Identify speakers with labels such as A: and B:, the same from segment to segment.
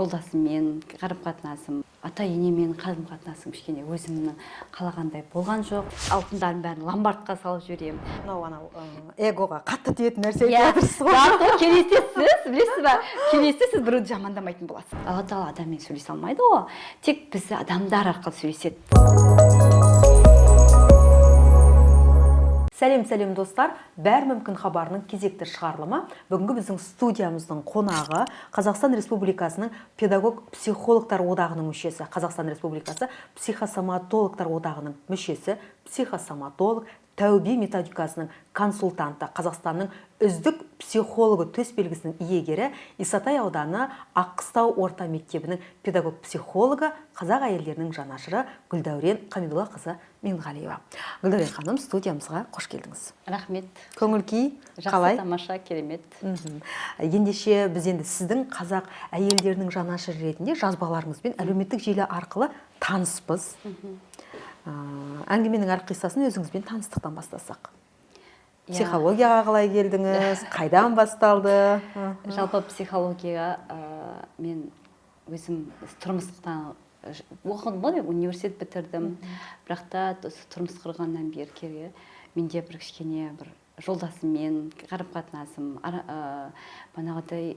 A: Жолдасыммен қарым-қатынасым, ата-енемен қарым-қатынасым кішкене өзімнің қалағандай болған жоқ. Алтындардың бәрін ломбардқа салып жіберемін.
B: Мынау анау эгоға қатты тиетін нәрсе айтып жатырсыз ғой.
A: Иә, келесі сіз, білесіз ба? Келесі сіз біреуді жамандамайтын боласыз. Алла тағала адаммен сөйлесе алмайды ғой. Тек біз адамдар арқылы сөйлеседі.
B: Сәлем, сәлем достар, бәрі мүмкін хабарының кезекті шығарылымы. Бүгінгі біздің студиямыздың қонағы Қазақстан Республикасының педагог-психологтар одағының мүшесі, Қазақстан Республикасы психосоматологтар одағының мүшесі, психосоматолог, тәубе методикасының консультанты, Қазақстанның үздік психологы төс белгісінің иегері, Исатай ауданы Аққыстау орта мектебінің педагог-психологы, қазақ әйелдерінің жанашыры Гүлдәурен Қамидоллақызы Меңғалиева. Гүлдәурен ханым, студиямызға қош келдіңіз.
A: Рахмет.
B: Көңіл күй қалай?
A: Жақсы, тамаша, керемет.
B: Ендеше біз енді сіздің қазақ әйелдерінің жанашыры ретінде жазбаларыңызбен әлеуметтік желі арқылы таныспыз. Әңгіменің әр қиссасын өзіңізбен таныстықтан бастасақ. Психологияға қалай келдіңіз? Қайдан басталды?
A: Жалпы психологияға мен өзім тұрмыстықтан оқыдым ғой, мен университет бітірдім. Бірақ та осы тұрмыс құрғаннан бері кері менде бір кішкене бір жолдасыммен қарым-қатынасым, бағанағыдай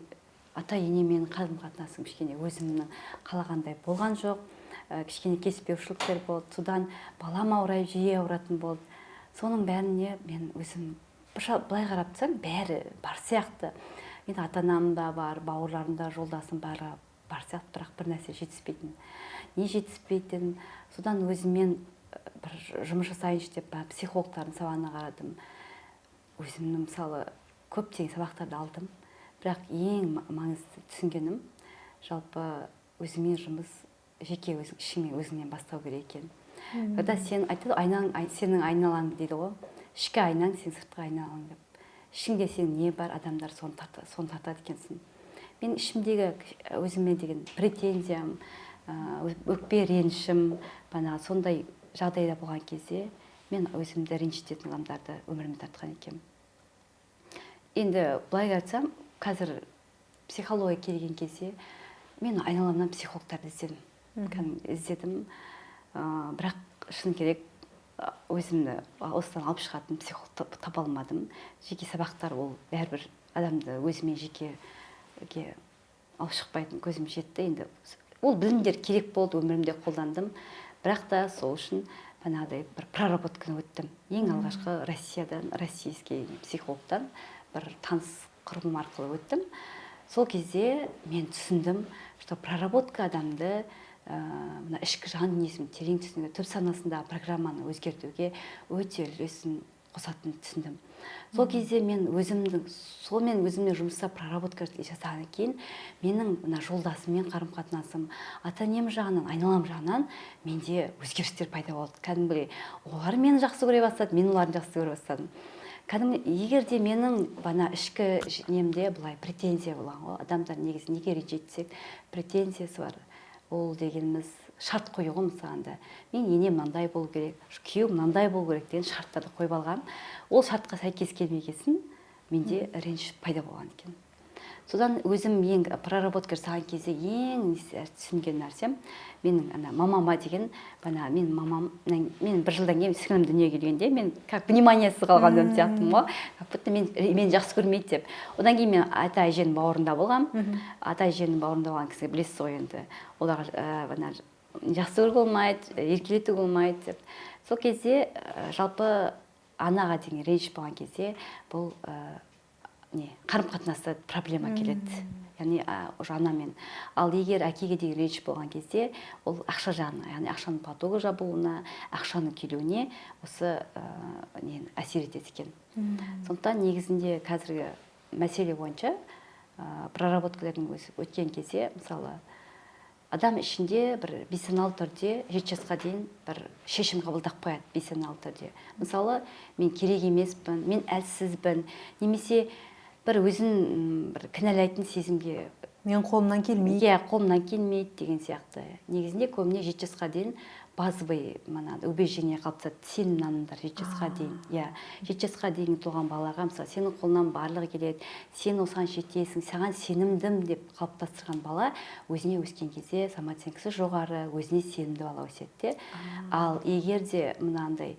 A: ата-енемен қарым-қатынасым кішкене өзімнің қалағандай болған жоқ. Кішкене келіспеушіліктер болды. Содан балам ауырайып, жиі ауыратын болды. Соның бәріне мен өзім былай қарап тұрсаң, бәрі бар сияқты. Енді ата-анам да бар, бауырларым да, жолдасым бәрі бар сияқты, бірақ бір нәрсе жетіспейтін. Не жетіспейтін? Содан өзіммен бір жұмыс жасайыншы деп психологтардың сабағына қарадым. Өзімнің мысалы көптеген сабақтарды алдым. Бірақ ең маңызды түсінгенім, жалпы өзімен жұмыс жеке өзің ішіңмен өзіңнен бастау керек екен. Когда сен айтады, айнаң, сенің айналаң дейді ғой, ішкі айнаң сен сыртқы айналаң деп. Ішіңде сенің не бар, адамдар соны тартады екенсің. Мен ішімдегі өзіме деген претензиям, өкпе ренішім, бағанағы сондай жағдайда болған кезде мен өзімді ренжітетін адамдарды өміріме тартқан екенмін. Енді былай айтсам, қазір психология келген кезде мен айналамнан психологтарды іздедім. Кәдімгі іздедім. Бірақ шын керек, өзімді осыдан алып шығатын психолог таба алмадым. Жеке сабақтар ол бәрібір адамды өзіме жекеге алып шықпайтын көзім жетті. Енді ол білімдер керек болды, өмірімде қолдандым. Бірақ та сол үшін бағанағыдай бір проработканы өттім. Ең алғашқы Россиядан, российский психологтан бір таныс құрбым арқылы өттім. Сол кезде мен түсіндім, что проработка адамды мына ішкі жан дүниесін терең түсінуге, түп санасындағы программаны өзгертуге өте үлесін қосатынын түсіндім. Сол кезде мен өзімнің, сонымен өзіммен жұмыс жасап проработка жасағаннан кейін менің мына жолдасыммен қарым-қатынасым, ата-енем жағынан, айналам жағынан менде өзгерістер пайда болды. Кәдімгідей олар мені жақсы көре бастады, мен оларды жақсы көре бастадым. Кәдімгі егер де менің бана ішкі немде былай претензия болған ғой, адамдар негізі неге ренжиді десек, претензиясы бар. Ол дегеніміз шарт қою ғой, мысалында. Мен енем мынандай болу керек, күйеуім мынандай болу керек деген шарттарды қойып алғам. Ол шартқа сәйкес келмегесін менде реніш пайда болған екен. Содан өзім ең проработка жасаған кезде ең түсінген нәрсем, менің ана мамама деген, бана мен мамам, мен бір жылдан кейін сіңлім дүниеге келгенде мен как вниманиесіз қалған адам сияқтымын ғой, как будто мені жақсы көрмейді деп. Одан кейін мен ата әженің бауырында болғанмын. Ата әженің бауырында болған кісіге білесіз ғой енді, оларға ана жақсы көруге болмайды, еркелетуге болмайды деп. Сол кезде жалпы анаға деген реніш болған кезде бұл не, қарым-қатынаста проблема келеді. Яғни, уже анамен. Ал егер әкеге деген реніш болған кезде, ол ақша жағына, яғни ақшаның потогы жабылуына, ақшаның келуіне осы нені әсер етеді екен. Сондықтан негізінде қазіргі мәселе бойынша, проработкалардың өзі өткен кезде, мысалы, адам ішінде бір бейсаналы түрде 7 жасқа дейін бір шешім қабылдап қояды бейсаналы түрде. Мысалы, мен керек емеспін, мен әлсізбін, немесе бір өзін бір кінәлайтын сезімге
B: Мен қолымнан келмейді.
A: Иә, қолымнан келмейді деген сияқты. Негізінде көбіне 7 жасқа дейін Базовый мына убеждение қалыптасады, сенім нанымдар 7 жасқа дейін. Иә, 7 жасқа дейін туған балаға, мысалы, сенің қолыңнан барлығы келеді, сен осыған жетесің, саған сенімдім деп қалыптастырған бала өзіне өскен кезде самооценкасы жоғары, өзіне сенімді бала өседі де. Ал егер де мынандай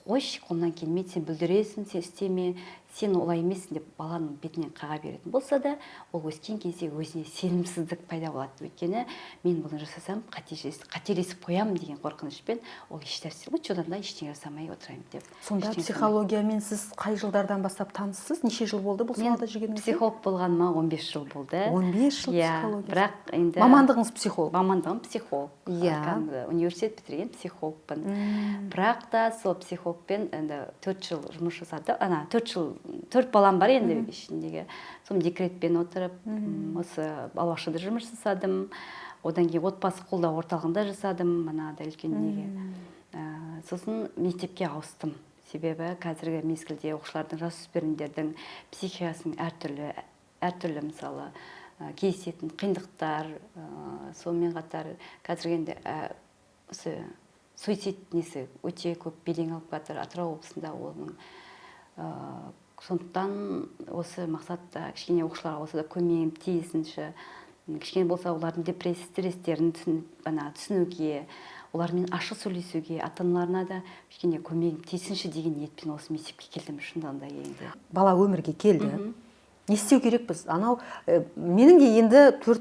A: қойшы, қолыңнан келмейді, сен бүлдіресің, сен істеме, сен олай емессің деп баланың бетінен қаға беретін болса да, ол өскен кезде өзіне сенімсіздік пайда болады. Өйткені мен бұны жасасам, қателесіп қоямын деген қорқынышпен ол ешнәрсе, лучше одан да ештеңе жасамай отырайын деп.
B: Сонда психологиямен сіз қай жылдардан бастап таныссыз? Неше жыл болды бұл салада жүргеніңізге?
A: Психолог болғаныма 15 жыл болды.
B: 15 жыл психология.
A: Бірақ енді
B: мамандығыңыз психолог.
A: Мамандығым психолог. Иә. Университет бітірген психологпын. Бірақ та сол психологпен енді 4 жыл жұмыс жасады. Ана 4 жыл, 4 балам бар енді ішіндегі. Соны декретпен отырып, осы балабақшада жұмыс жасадым. Одан кейін отбасы қолдау орталығында жасадым, мынадай үлкен неге. Сосын мектепке ауыстым. Себебі қазіргі мезгілде оқушылардың, жасөспірімдердің психикасының әртүрлі, мысалы, кездесетін қиындықтар, сонымен қатар қазіргі енді осы суицид несі өте көп белең алып жатыр Атырау облысында оның. Сондықтан осы мақсатта кішкене оқушыларға болса да көмегім тиісінші, кішкене болса олардың депрессия, стресстерін түсінуге, олармен ашық сөйлесуге, ата-аналарына да кішкене көмегім тисінші деген ниетпен осы мектепке келдім шындығында келгенде.
B: Бала өмірге келді. Не істеу керекпіз? Анау менің де енді 4,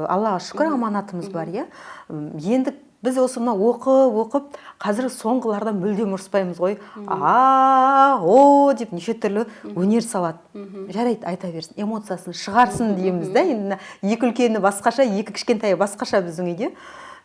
B: Аллаға шүкір, аманатымыз бар, иә. Енді біз осы мына оқып, қазір соңғылардан мүлдем ұрыспаймыз ғой. А, о деп неше түрлі өнер салады. Жарайды, айта берсін, эмоциясын шығарсын дейміз да. Енді екі үлкені басқаша, екі кішкентайы басқаша біздің үйде.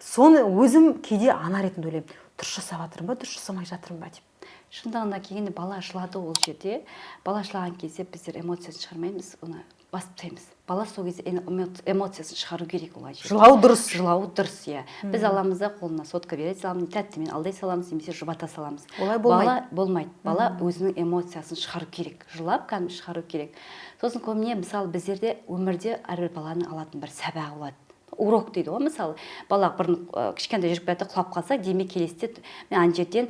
B: Соны өзім кейде ана ретінде ойлаймын, дұрыс жасап жатырмын ба, дұрыс жасамай жатырмын ба деп.
A: Шындығында келгенде бала жылады ол жерде. Бала жылаған кезде біздер эмоциясын шығармаймыз, оны басып тастаймыз. Бала сол кезде эмоциясын шығару керек ол жерде.
B: Жылау дұрыс.
A: Жылау дұрыс, иә. Біз аламыз да қолына сотка бере саламыз, тәттімен алдай саламыз, немесе жұбата саламыз.
B: Олай болмайды.
A: Бала болмайды. Бала өзінің эмоциясын шығару керек. Жылап кәдімгі шығару керек. Сосын көбіне, мысалы, біздерде өмірде әрбір баланың алатын бір сабағы болады. Урок дейді ғой, мысалы, бала бұрын кішкентай жүріп келе құлап қалса, демек келесіде мен ана жерден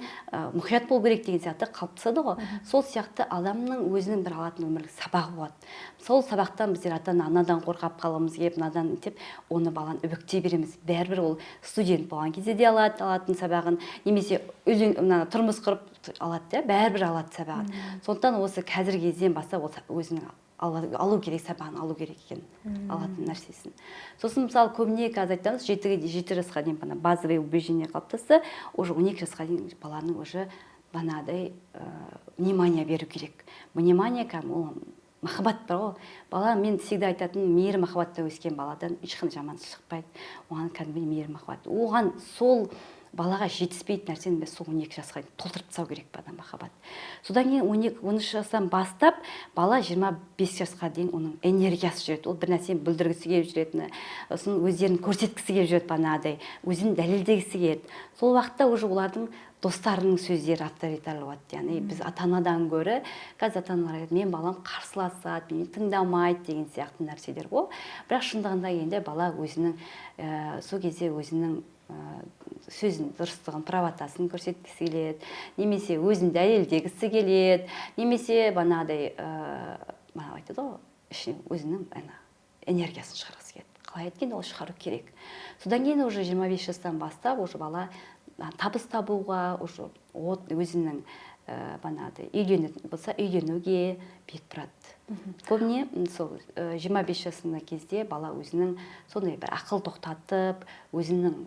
A: мұқият болу керек деген сияқты қалыптасады ғой. Сол сияқты адамның өзінің бір алатын өмірлік сабағы болады. Сол сабақтан біздер ата-ана анадан қорқап қалғымыз келіп, мынадан деп оны баланы үгіттей береміз. Бәрібір ол студент болған кезде де алады алатын сабағын, немесе мына тұрмыс құрып алады да, бәрібір алады сабағын. Сондықтан осы қазіргі кезден бастап ол өзінің алу керек сабағын алу керек екен, алатын нәрсесін. Сосын, мысалы, көбіне қазір айтамыз, 7 жасқа дейін бана базовый убеждение қалыптасса, уже 12 жасқа дейін баланың уже банадай внимание беру керек. Внимание кәдімгі ол махаббат бар ғой. Бала, мен всегда айтатын, мейір махаббатта өскен баладан ешқандай жаман шықпайды. Оған кәдімгі мейір махаббат. Оған сол балаға жетіспейтін нәрсені біз сол 12 жасқа дейін толтырып тастау керек бала махаббат. Содан кейін 13 жастан бастап бала 25 жасқа дейін оның энергиясы жүреді. Ол бір нәрсені бүлдіргісі келіп жүретіні, сосын өздерін көрсеткісі келіп жүреді банағыдай, өзін дәлелдегісі келеді. Сол уақытта уже олардың достарының сөздері авторитарлы болады. Яғни біз ата-анадан гөрі, қазір ата-аналар айтады, мен балам қарсыласады, мені тыңдамайды деген сияқты нәрселер ғой. Бірақ шындығында енді бала өзінің, сол кезде өзінің сөзін дұрыстығын, правотасын көрсеткісі келеді, немесе өзін дәлелдегісі келеді, немесе банағыдай, бағана айтады ғой, ішіне өзінің ана энергиясын шығарғысы келеді. Қалай еткенде ол шығару керек. Содан кейін уже 25 жастан бастап уже бала табыс табуға, уже өзінің банағыдай үйленетін болса үйленуге бет бұрады. Көбіне сол 25 жасында кезде бала өзінің сондай бір ақыл тоқтатып, өзінің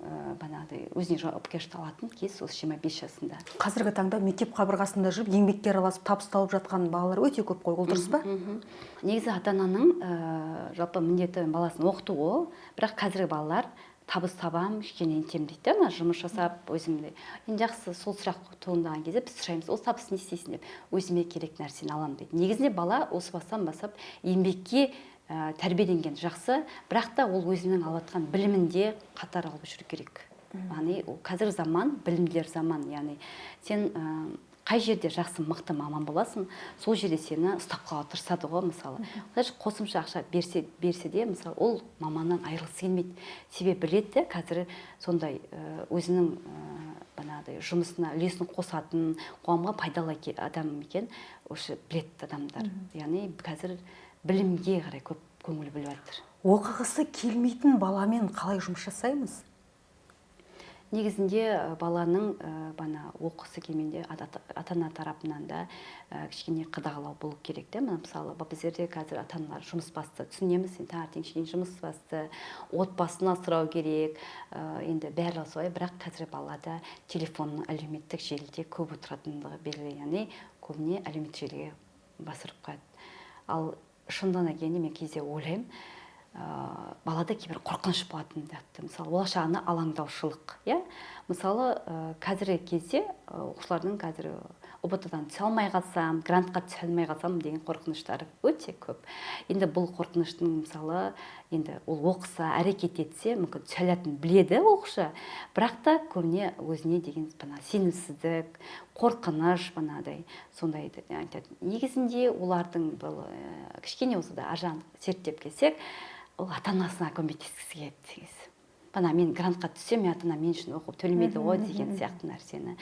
A: банағыдай өзіне жауапкершілік алатын кез осы 25 жасында.
B: Қазіргі таңда мектеп қабырғасында жүріп еңбекке араласып табыс тауып жатқан балалар өте көп қой, ол дұрыс па?
A: Негізі ата-ананың жалпы міндеті баласын оқыту ғой, бірақ қазіргі балалар табыс табам, кішкене етемін дейді де, ана жұмыс жасап өзімде. Енді жақсы, сол сұрақ туындаған кезде біз сұраймыз, ол табыс не істейсің деп, өзіме керек нәрсені аламын дейді. Негізінде бала осы бастан бастап еңбекке тәрбиеленген жақсы, бірақ та ол өзінің алып жатқан білімін де қатар алып жүру керек. Яғни ол қазір заман, білімдер заман, яғни сен Қай жерде жақсы мықты маман боласың, сол жерде сені ұстап қалуға тырысады ғой, мысалы. Даже қосымша ақша берсе де, мысалы, ол маманнан айырылғысы келмейді. Себебі біледі де, қазір сондай өзінің бағанағыдай жұмысына үлесін қосатын, қоғамға пайдалы адам екен, уже біледі адамдар. Яғни қазір білімге қарай көп көңіл бөліп жатыр.
B: Оқығысы келмейтін баламен қалай жұмыс жасаймыз?
A: Негізінде баланың бана оқысы келмегенде ата-ана тарапынан да кішкене қадағалау болу керек те. Мына мысалы, біздерде қазір ата-аналар жұмыс басты, түсінеміз, енді таңертең шейін жұмыс басты, отбасын асырау керек, енді барлығы солай, бірақ қазір балада телефонның әлеуметтік желіде көп отыратындығы белгілі, яғни көбіне әлеуметтік желіге басырып қояды. Ал шындығына келгенде мен кейде ойлаймын, балада кейбір қорқыныш болатын сияқты, мысалы, болашағына алаңдаушылық, иә. Мысалы, қазіргі кезде оқушылардың қазір ҰБТ-дан түсе алмай қалсам, грантқа түсе алмай қалсам деген қорқыныштары өте көп. Енді бұл қорқыныштың, мысалы, енді ол оқыса, әрекет етсе, мүмкін түсе алатынын біледі оқушы, бірақ та көбіне өзіне деген бана сенімсіздік, қорқыныш банадай сондайды айтады. Негізінде олардың бұл кішкене болса да ар жағын зерттеп келсек, ол ата-анасына көмектескісі келеді негізі. Бана мен грантқа түссем, мен ата-анам мен үшін оқып төлемейді ғой деген сияқты нәрсені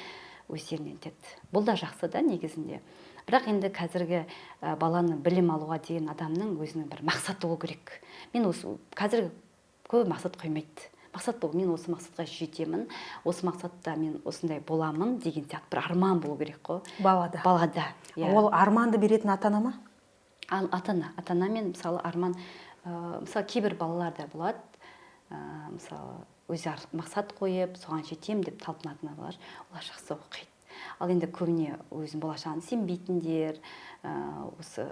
A: өздерінен етеді. Бұл да жақсы да негізінде. Бірақ енді қазіргі баланы білім алуға деген адамның өзінің бір мақсаты болу керек. Мен осы қазіргі көп мақсат қоймайды. Мақсат бұл, мен осы мақсатқа жетемін, осы мақсатта мен осындай боламын деген сияқты бір арман болу керек қой.
B: Балада.
A: Балада, иә.
B: Ол арманды беретін ата-ана ма?
A: Ал ата-ана, ата-ана мен мысалы арман, мысалы кейбір балаларда болады, мысалы өзі мақсат қойып, соған жетемін деп талпынатын балалар, олар жақсы оқиды. Ал енді көбіне өзінің болашағына сенбейтіндер, осы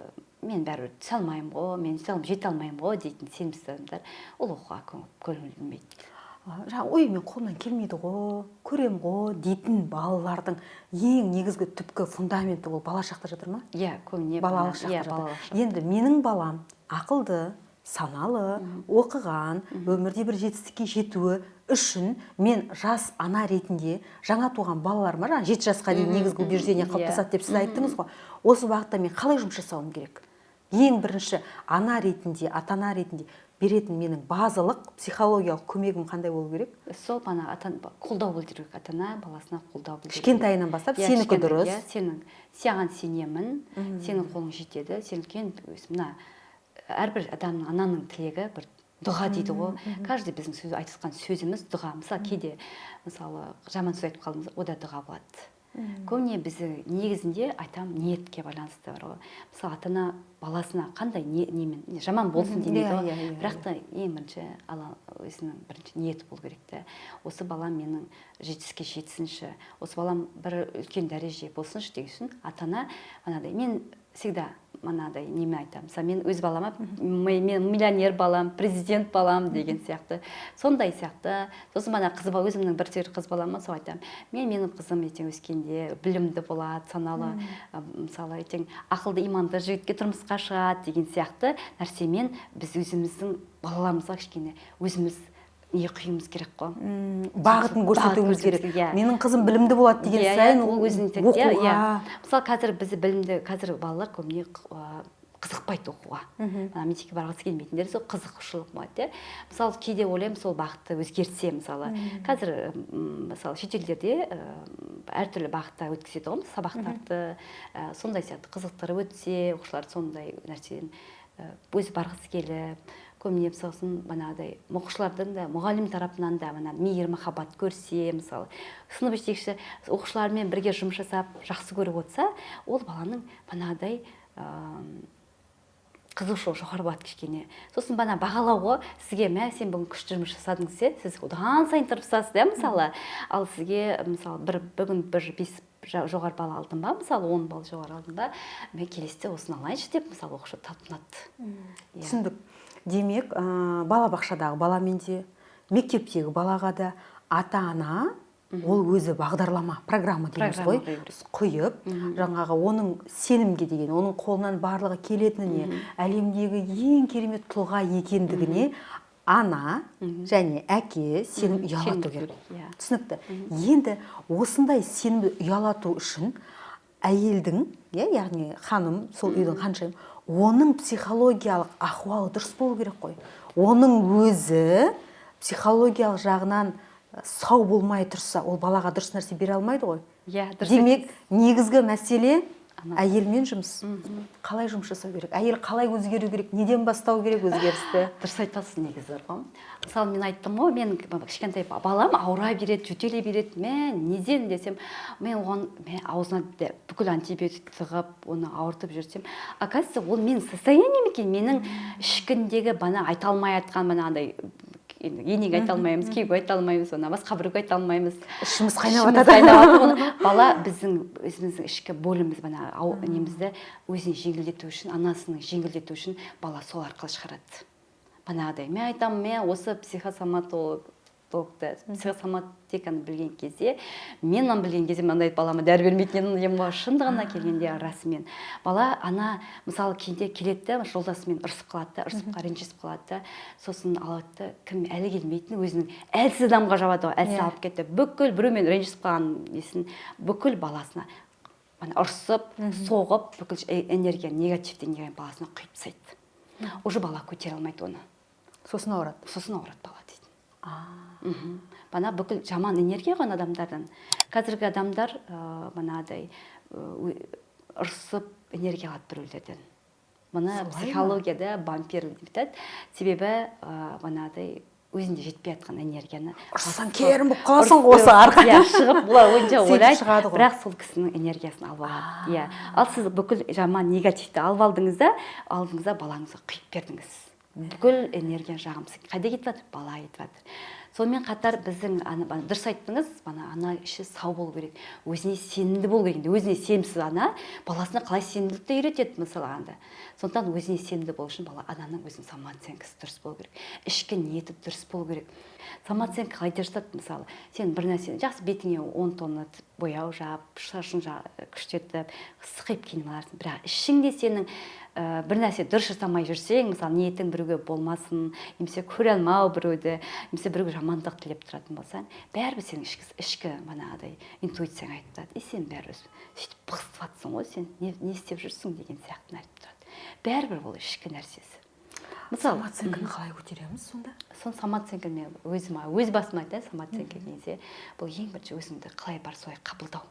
A: мен бәрібір түсе алмаймын ғой, мен түсе алмай, жете алмаймын ғой дейтін сенімсіз адамдар, ол оқуға көңіл бөлмейді.
B: Жаңа, ой, мен қолымнан келмейді ғой, көрем ғой дейтін балалардың ең негізгі түпкі фундаменті ол бала шақта жатыр ма?
A: Иә, көбіне
B: балалық шақта
A: иә,
B: жатыр.
A: Балалық шақта.
B: Енді менің балам ақылды, саналы, оқыған, өмірде бір жетістікке жетуі үшін мен жас ана ретінде жаңа туған балаларыма, жаңа 7 жасқа дейін негізгі убеждение қалыптасады деп сіз айттыңыз ғой. Осы бағытта мен қалай жұмыс жасауым керек? Ең бірінші ана ретінде, ата-ана ретінде беретін менің базалық психологиялық көмегім қандай болу керек?
A: Сол бана ата қолдау білдіру керек, ата-ана баласына қолдау білдіру керек.
B: Кішкентайынан бастап,
A: Иә,
B: сенікі
A: кішкентай,
B: дұрыс.
A: Иә, саған сенемін, сенің қолың жетеді, сен үлкен, мына әрбір адамның, ананың тілегі бір дұға дейді ғой. Каждый біздің сөз, айтқан сөзіміз дұға. Мысалы, кейде, мысалы, жаман сөз айтып қалдыңыз, о да дұға болады. Көбіне бізді негізінде айтам ниетке байланысты бар ғой. Мысалы, ата-ана баласына қандай немен, не, жаман болсын демейді ғой. Бірақ та ең бірінші ала өзінің бірінші ниеті болу керек те. Осы балам менің жетістікке жетсінші, осы балам бір үлкен дәреже болсыншы деген үшін ата-ана анадай, мен всегда манадай неме айтамын. Мысалы, мен өз балама, мен миллионер балам, президент балам деген сияқты. Сондай сияқты. Сосын мана қыз бала, өзімнің бір тер қыз балама сол айтамын. Менің қызым ертең өскенде білімді болады, саналы, мысалы, ертең ақылды, иманды жігітке тұрмысқа шығады деген сияқты нәрсемен біз өзіміздің балаларымызға кішкене өзіміз не құюымыз керек қой.
B: Бағытын көрсетуіміз
A: Бағыт
B: керек.
A: көрсетуіміз, иә.
B: Менің қызым білімді болады деген
A: Иә,
B: сайын
A: ол өзін тек, иә,
B: оқуға.
A: Иә. Мысалы, қазір біз білімді, қазір балалар көбіне қызықпайды оқуға. Ана мектепке барғысы келмейтіндер сол қызығушылық болады, иә. Мысалы, кейде ойлаймын, сол бағытты өзгертсе, мысалы, қазір, мысалы, шетелдерде әртүрлі бағытта өткізеді ғой, сабақтарды, сондай сияқты қызықтырып өтсе, оқушылар сондай нәрседен өзі барғысы келіп, көбіне мысалы үшін манағыдай оқушылардың да, мұғалім тарапынан да мына мейір махаббат көрсе, мысалы, сынып жетекші оқушылармен бірге жұмыс жасап жақсы көріп отырса, ол баланың манағыдай қызығушылығы жоғары болады кішкене. Сосын бана бағалау ғой, сізге мә, сен бүгін күшті жұмыс жасадың десе, сіз одан сайын тырысасыз, да, мысалы. Ал сізге, мысалы, бүгін бір 5 жоғары балл алдым ба, мысалы, 10 балл жоғары алдым ба, мен келесіде осыны алайыншы деп, мысалы, оқушы талпынады. Иә.
B: Түсіндік. Демек, балабақшадағы баламен де, мектептегі балаға да ата-ана ол өзі бағдарлама, программа дейміз
A: Программа
B: ғой,
A: құю керек.
B: Құйып, жаңағы оның сенімге деген, оның қолынан барлығы келетініне, әлемдегі ең керемет тұлға екендігіне ана және әке сенім ұялату
A: Сенім
B: керек.
A: керек, иә.
B: Түсінікті. Енді осындай сенімді ұялату үшін әйелдің, яғни ханым, сол үйдің ханшайым, оның психологиялық ахуалы дұрыс болу керек қой. Оның өзі психологиялық жағынан сау болмай тұрса, ол балаға дұрыс нәрсе бере алмайды ғой.
A: Иә, дұрыс.
B: Демек, негізгі мәселе әйелмен жұмыс. Қалай жұмыс жасау керек? Әйел қалай өзгеру керек? Неден бастау керек өзгерісті?
A: Дұрыс айтасыз негізі ғой. Мысалы, мен айттым ғой, мен кішкентай балам ауыра береді, жөтеле береді. Мен неден десем, мен оған аузына бүкіл антибиотик тығып, оны ауыртып жүрсем, оказывается, ол менің состоянием екен, менің ішкіндегі бана айта алмай айтқан манағыдай, енеге айта алмаймыз, күйеуге айта алмаймыз, оны басқа біреуге айта алмаймыз.
B: Ішіміз қайнап жатады.
A: Бала біздің өзіміздің ішкі бөліміміз, бана немізді өзін жеңілдету үшін, анасының жеңілдету үшін бала сол арқылы шығарады. Банағыдай, мен айтамын, мен осы психосоматиканы білген кезде, мен оны білген кезде мынандай балама дәрі бермейтін едім ғой. Шындығына келгенде расымен. Бала ана, мысалы, кейде келеді де, жолдасымен ұрысып қалады да, ұрысып ренжісіп қалады да, сосын алады да, кім әлі келмейтін өзінің әлсіз адамға жабады ғой, әлсіз алып кетті. Бүкіл біреумен ренжісіп қалған несін бүкіл баласына ұрысып, соғып, бүкіл энергия, негативті энергия баласына құйып тастайды. Уже бала көтере алмайды оны.
B: Сосын ауырады.
A: Сосын ауырады бала дейді. Бана бүкіл жаман энергия ғой адамдардан. Қазіргі адамдар банағыдай ұрысып энергия алады біреулерден. Мұны психологияда вампир деп айтады. Себебі банағыдай өзінде жетпей жатқан энергияны.
B: Ұрыссаң керім болып қаласың ғой осы арқа.
A: Иә, шығып олар ойынша ойлайды, бірақ сол кісінің энергиясын алып алады. Иә. Ал сіз бүкіл жаман негативті алып алдыңыз да, алдыңызда балаңызға құйып бердіңіз. Бүкіл энергия жағымсыз. Қайда кетіп жатыр? Бала кетіп жатыр. Сонымен қатар біздің дұрыс айттыңыз, ана іші сау болу керек, өзіне сенімді болу керек. Өзіне сенімсіз ана баласына қалай сенімділікті үйретеді мысалы анда. Сондықтан өзіне сенімді болу үшін бала ананың өзінің самооценкасы дұрыс болу керек, ішкі ниеті дұрыс болу керек. Самооценка қалай жасады мысалы? Сен бір нәрсені жақсы бетіңе 10 тонна бояу жап, шашын күштетіп, сықиып киініп аларсың, бірақ ішіңде сенің бір нәрсе дұрыс жасамай жүрсең, мысалы ниетің біреуге болмасын, немесе көре алмау біреуді, немесе біреуге жамандық тілеп тұратын болсаң, бәрібір сенің ішкі манағыдай интуицияң айтып тұрады. И сен бәрібір сөйтіп бықсытып жатсың ғой, сен не істеп жүрсің деген сияқтыны айтып тұрады. Бәрібір ол ішкі нәрсесі. Мысалы,
B: самооценканы қалай көтереміз сонда?
A: Сон самооценканы мен өзім өз басым айтайын, самооценка кезде бұл ең бірінші өзіңді қалай бар солай қабылдау.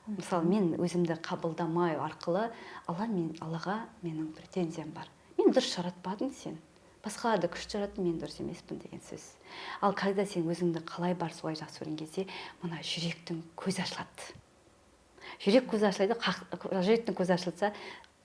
A: Мысалы, мен өзімді қабылдамай арқылы Аллаға менің претензиям бар. Мен дұрыс жаратпадың сен. Басқаларды күшті жараттың, мен дұрыс емеспін деген сөз. Ал когда сен өзіңді қалай бар солай жақсы көрген кезде, мына жүректің көзі ашылады. Жүрек көзі ашылады, жүректің көзі ашылса,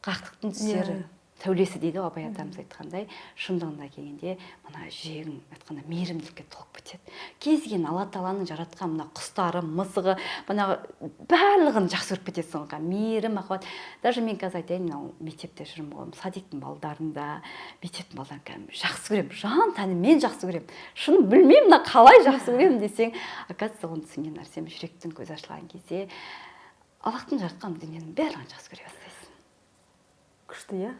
A: қақтықтың түстері сәулесі дейді ғой, Абай атамыз айтқандай, шындығында келгенде мына жүрегің айтқанда мейірімділікке толып кетеді. Кез келген Алла Тағаланың жаратқан мына құстары, мысығы, мына барлығын жақсы көріп кетесің ғой. Мейірім, махаббат. Даже мен қазір айтайын, мынау мектепте жүрмін ғой, садиктің балдарында, мектептің балдарын кәдімгі жақсы көремін, жан тәніммен жақсы көремін. Шын білмеймін, мына қалай жақсы көремін десең, оказывается, оны түсінген нәрсем жүректің көзі ашылған кезде Аллахтың жаратқан дүниенің барлығын жақсы көре бастайсың.
B: Күшті, иә?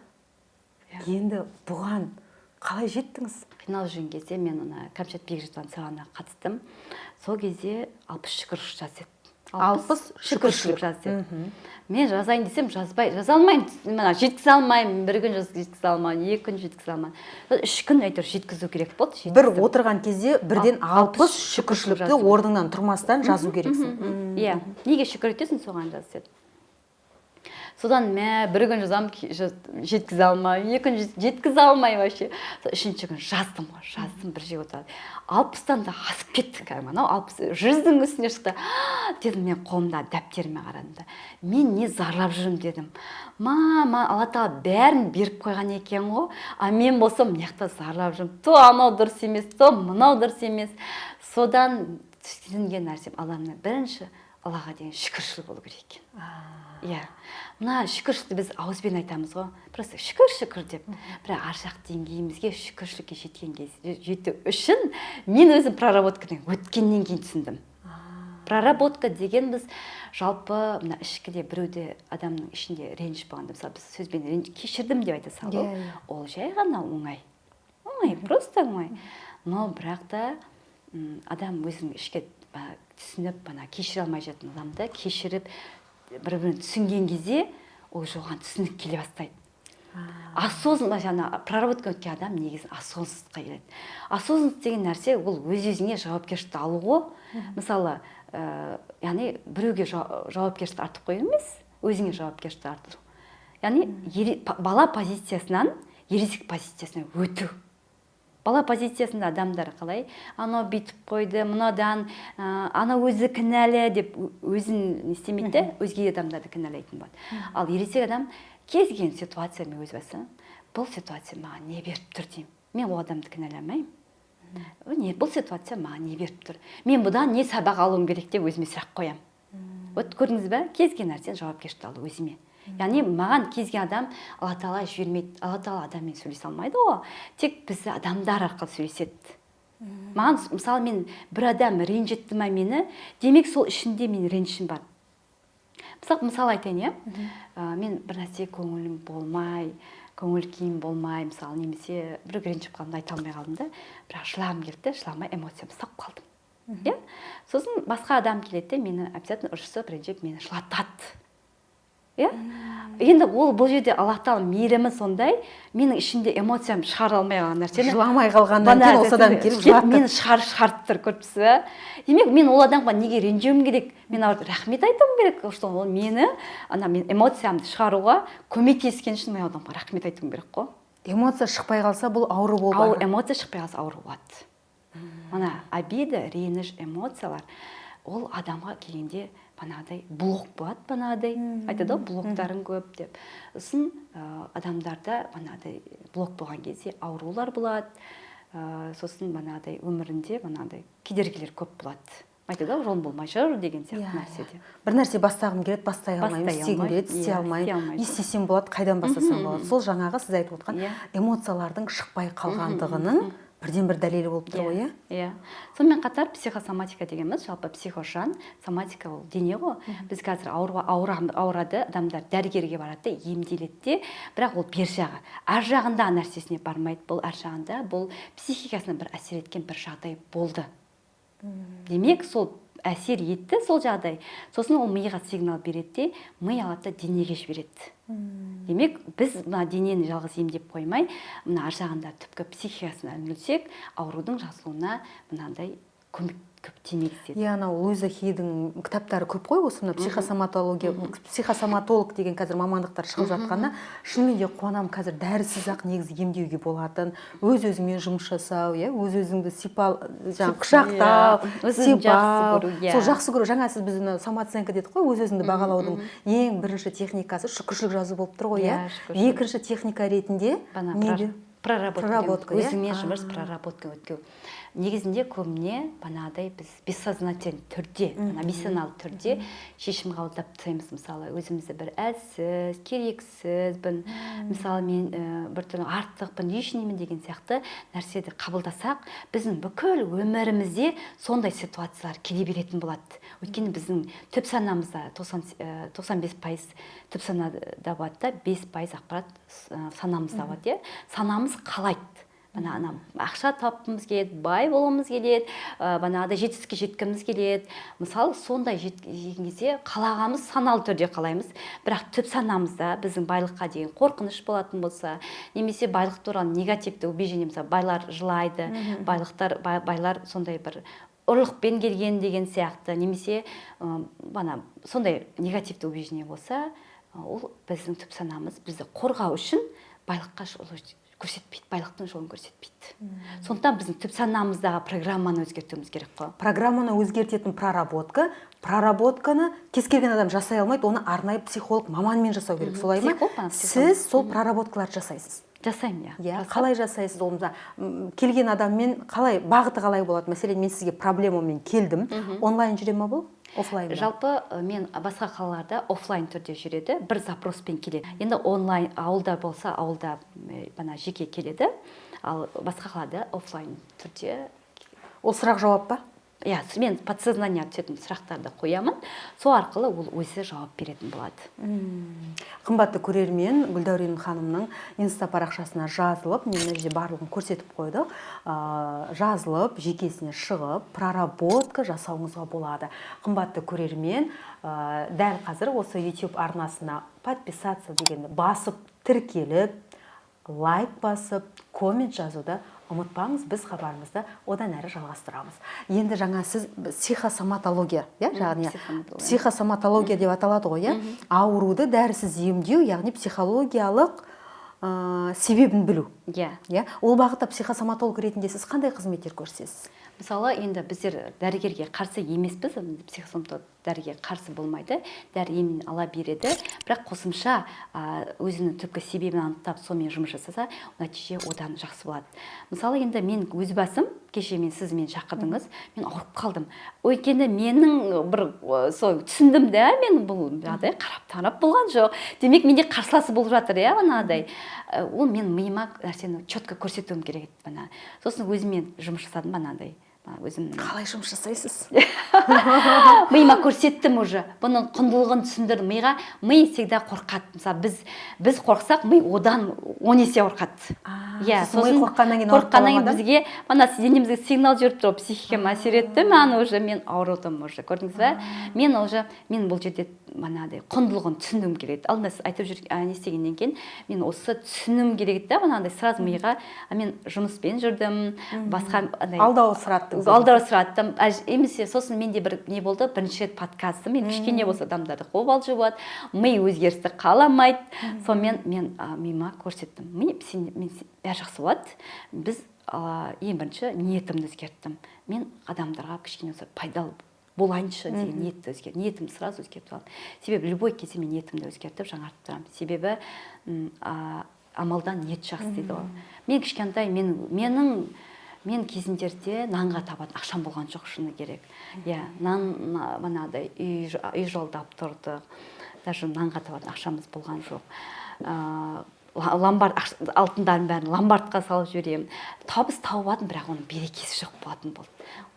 B: Енді бұған қалай жеттіңіз?
A: Қиналып жүрген кезде мен ана Кәмшат Бекжетованың сабағына қатыстым. Сол кезде 60 шүкіршілік жаз деді.
B: 60 шүкіршілік
A: жаз деді. Мен жазайын десем жазбай, жаза алмаймын, мына жеткізе алмаймын, бір күн жеткізе алмаймын, екі күн жеткізе алмаймын. 3 күн әйтеуір жеткізу керек болды.
B: Бір отырған кезде бірден 60 шүкіршілікті орныңнан тұрмастан жазу керексің.
A: Иә, неге шүкір етесің, соған жаз деді. Содан мә бір күн жазам, жеткізе алмаймын, екі күн жеткізе алмаймын вообще. Үшінші күн жаздым ғой, жаздым, бір жерге отырады. 60-тан да асып кетті кәдімгі, анау 60, 100-дің үстіне шықты. Дедім, мен қолымда дәптеріме қарадым да. Мен не зарлап жүрмін дедім. Мама, Алла Тағала бәрін беріп қойған екен ғой. А мен болсам мына жақта зарлап жүрмін. То анау дұрыс емес, то мынау дұрыс емес. Содан түсінген нәрсем, Алланың бірінші Аллаға деген шүкіршіл болу керек екен. Иә. Мына шүкіршілікті біз ауызбен айтамыз ғой. Просто шүкір, шүкір деп. Бірақ ар жақ деңгейімізге шүкіршілікке жеткен кезде жету үшін мен өзім проработкадан өткеннен кейін түсіндім. Проработка деген біз жалпы мына ішкіде біреуде адамның ішінде реніш болғанда, мысалы біз сөзбен кешірдім деп айта салу, ол жай ғана оңай. Оңай, просто оңай. Но бірақ та адам өзінің ішкі түсініп, ана кешіре алмай жатқан адамды кешіріп, бір бірін түсінген кезде ол оған түсінік келе бастайды. Осознанно жаңа проработка өткен адам негізі осознанностьқа келеді. Осознанность деген нәрсе ол өз өзіңе жауапкершілікті алу ғой. Мысалы, яғни біреуге жауапкершілікті артып қою емес, өзіңе жауапкершілікті артыру. Яғни бала позициясынан ересек позициясына өту. Бала позициясында адамдар қалай, анау бүйтіп қойды, мынадан, анау өзі кінәлі деп өзін не істемейді де, өзге адамдарды кінәлайтын болады. Ал ересек адам кез келген ситуация мен өз басым, бұл ситуация маған не беріп тұр деймін. Мен ол адамды кінәламаймын. Не, бұл ситуация маған не беріп тұр? Мен бұдан не сабақ алуым керек деп өзіме сұрақ қоямын. Вот көрдіңіз бе, кез келген нәрседен жауапкершілік алу өзіме. Яғни маған кез келген адам Алла тағала жібермейді, Алла тағала адаммен сөйлесе алмайды ғой. Тек бізді адамдар арқылы сөйлеседі. Маған, мысалы, мен бір адам ренжітті ма мені, демек сол ішінде мен ренішім бар. Мысал айтайын, иә? Мен бір нәрсе көңілім болмай, көңіл күйім болмай, мысалы, немесе бір ренжіп қалдым, айта алмай қалдым да, бірақ жылағым келді де, жыламай эмоциямды ұстап қалдым. Иә? Сосын басқа адам келеді де, мені обязательно ұрысып, ренжіп, мені жылатады. Иә? Енді ол бұл жерде Аллах тағала мейірімі сондай, менің ішімде эмоциям шығара алмай қалған нәрсені
B: жыламай қалғаннан кейін осы адам келіп жылатты.
A: Мені шығарып тұр, көріп тұрсыз ба? Демек, мен ол адамға неге ренжуім керек? Мен оған рахмет айтуым керек, что ол мені, ана мен эмоциямды шығаруға көмектескен үшін мен адамға рахмет айтуым керек қой.
B: Эмоция шықпай қалса, бұл ауру болып
A: Ал эмоция шықпай қалса ауру болады. Мына обида, реніш, эмоциялар ол адамға келгенде банағыдай блок болады, банағыдай айтады ғой, блоктарың көп деп. Сосын адамдарда банағыдай блок болған кезде аурулар болады, сосын банағыдай өмірінде банағыдай кедергілер көп болады. Айтады ғой, жолым болмай жүр деген сияқты нәрседе.
B: Бір нәрсе бастағым келеді, бастай алмаймын, істегім келеді, істей алмаймын. Не істесем болады, қайдан бастасам болады. Сол жаңағы сіз айтып отқан эмоциялардың шықпай қалғандығының бірден бір дәлелі болып тұр ғой, иә?
A: Иә. Сонымен қатар психосоматика дегеніміз, жалпы психожан, соматика ол дене ғой. Біз қазір ауырады, адамдар дәрігерге барады, емделеді де, бірақ ол бер жағы. Ар жағында нәрсесіне бармайды, бұл ар жағында бұл психикасына бір әсер еткен бір жағдай болды. Демек, сол әсер етті сол жағдай. Сосын ол миға сигнал береді де, ми алады да денеге жібереді. Демек, біз мына денені жалғыз емдеп қоймай, мына ар жағында түпкі психикасына үңілсек, аурудың жазылуына мынандай көмек көп тимейді.
B: Иә, анау Луиза Хейдің кітаптары көп қой, осы мына психосоматология, психосоматолог деген қазір мамандықтар шығып жатқанына шынымен де қуанамын. Қазір дәрісіз-ақ негізі емдеуге болатын, өз-өзіңмен жұмыс жасау, иә, өз-өзіңді сипал, жаңағы құшақтау, сипау, сол жақсы көру. Жаңа сіз бізді самооценка дедік қой, өз-өзіңді бағалаудың ең бірінші техникасы шүкіршілік жазу болып тұр ғой, иә. Екінші техника ретінде неде?
A: Проработка, өзіңмен жұмыс, проработка өткеу. Негізінде көбіне банағыдай біз бессознательный түрде, бейсаналы түрде шешім қабылдап тастаймыз. Мысалы, өзімізді бір әлсіз, керексізбін, мысалы, мен бір түрлі артықпын, лишниймін деген сияқты нәрсені қабылдасақ, біздің бүкіл өмірімізде сондай ситуациялар келе беретін болады. Өйткені біздің түп санамызда 95% түп санада болады да, 5% ақпарат санамызда болады, иә. Санамыз қалайды. Ана ақша тапқымыз келеді, бай болғымыз келеді, банағыдай жетістікке жеткіміз келеді. Мысалы, сондай жеткен кезде қалағанымыз саналы түрде қалаймыз, бірақ түп санамызда біздің байлыққа деген қорқыныш болатын болса, немесе байлық туралы негативті убеждение, мысалы, байлар жылайды, байлар сондай бір ұрлықпен келген деген сияқты, немесе бана сондай негативті убеждение болса, ол біздің түп санамыз бізді қорғау үшін байлыққа көрсетпейді, байлықтың жолын көрсетпейді. Сондықтан біздің түп санамыздағы программаны өзгертуіміз керек қой.
B: Программаны өзгертетін проработка, проработканы кез келген адам жасай алмайды, оны арнайы психолог маманмен жасау керек, солай ма? Сіз сол проработкаларды жасайсыз?
A: Жасаймын, иә.
B: Қалай жасайсыз ол? Келген адаммен қалай, бағыты қалай болады? Мәселен, мен сізге проблемамен келдім. Онлайн жүре ма бұл? Офлайн ба?
A: Жалпы мен басқа қалаларда офлайн түрде жүреді, бір запроспен келеді. Енді онлайн ауылда болса, ауылда бана жеке келеді, ал басқа қалада офлайн түрде.
B: Ол сұрақ жауап па?
A: Иә, мен подсознание түсетін сұрақтарды қоямын, сол арқылы ол өзі жауап беретін болады.
B: Қымбатты көрермен, Гүлдәурен ханымның инста парақшасына жазылып, мен мына жерде барлығын көрсетіп қойдық, жазылып, жекесіне шығып, проработка жасауыңызға болады. Қымбатты көрермен, дәл қазір осы YouTube арнасына подписаться дегенді басып, тіркеліп, лайк басып, коммент жазуды ұмытпаңыз. Біз хабарымызды одан әрі жалғастырамыз. Енді жаңа сіз психосоматология, иә, яғни психосоматология деп аталады ғой, иә, ауруды дәрісіз емдеу, яғни психологиялық себебін білу.
A: Иә.
B: Иә, ол бағытта психосоматолог ретінде сіз қандай қызметтер көрсетесіз?
A: Мысалы, енді біздер дәрігерге қарсы емеспіз, психосоматолог дәріге қарсы болмайды, дәрі емін ала береді, бірақ қосымша өзінің түпкі себебін анықтап, сонымен жұмыс жасаса, нәтиже одан жақсы болады. Мысалы, енді мен өз басым, кеше мен сіз мені шақырдыңыз, мен ауырып қалдым. Өйткені менің бір сол түсіндім да, мен бұл жағдай қарап тарап болған жоқ. Демек, менде қарсыласы болып жатыр, иә, анадай. Ол мен миыма нәрсені четко көрсетуім керек еді мына. Сосын өзіммен жұмыс жасадым анадай. Өзім
B: қалай жұмыс жасайсыз?
A: Миыма көрсеттім уже. Бұның құндылығын түсіндірдім. Миға, ми всегда қорқады. Мысалы, біз қорықсақ, ми одан 10 есе қорқады.
B: Иә, сосын қорыққаннан
A: кейін бізге мына денемізге сигнал жіберіп тұр, психикама әсер етті, маған уже мен ауырдым уже. Көрдіңіз бе? Мен уже мен бұл жерде манадай құндылығын түсінуім керек. Алдында сіз айтып жүр, не істегеннен кейін мен осы түсінуім керек да, манадай сразу миға мен жұмыспен жүрдім, басқа андай
B: алдаусыраттым.
A: Алдаусыраттым. Немесе сосын менде бір не болды, бірінші рет подкастым, мен кішкене болса адамдарды қобалжу болады, ми өзгерісті қаламайды. Сонымен мен миыма көрсеттім. Ми, мен бәрі жақсы болады. Біз ең бірінші ниетімді өзгерттім. Мен адамдарға кішкене болса пайдалы болайыншы деген ниетті өзгерттім. Ниетімді сразу өзгертіп алдым. Себебі любой кезде мен ниетімді өзгертіп жаңартып тұрамын. Себебі амалдан ниет жақсы дейді ғой. Мен кішкентай, мен кезіндерде нанға табатын ақшам болған жоқ, шыны керек. Иә, нан манадай үй жалдап тұрдық. Даже нанға табатын ақшамыз болған жоқ. Ломбард алтындардың бәрін ломбардқа салып жіберемін. Табыс тауып алдым, бірақ оның берекесі жоқ болатын болды.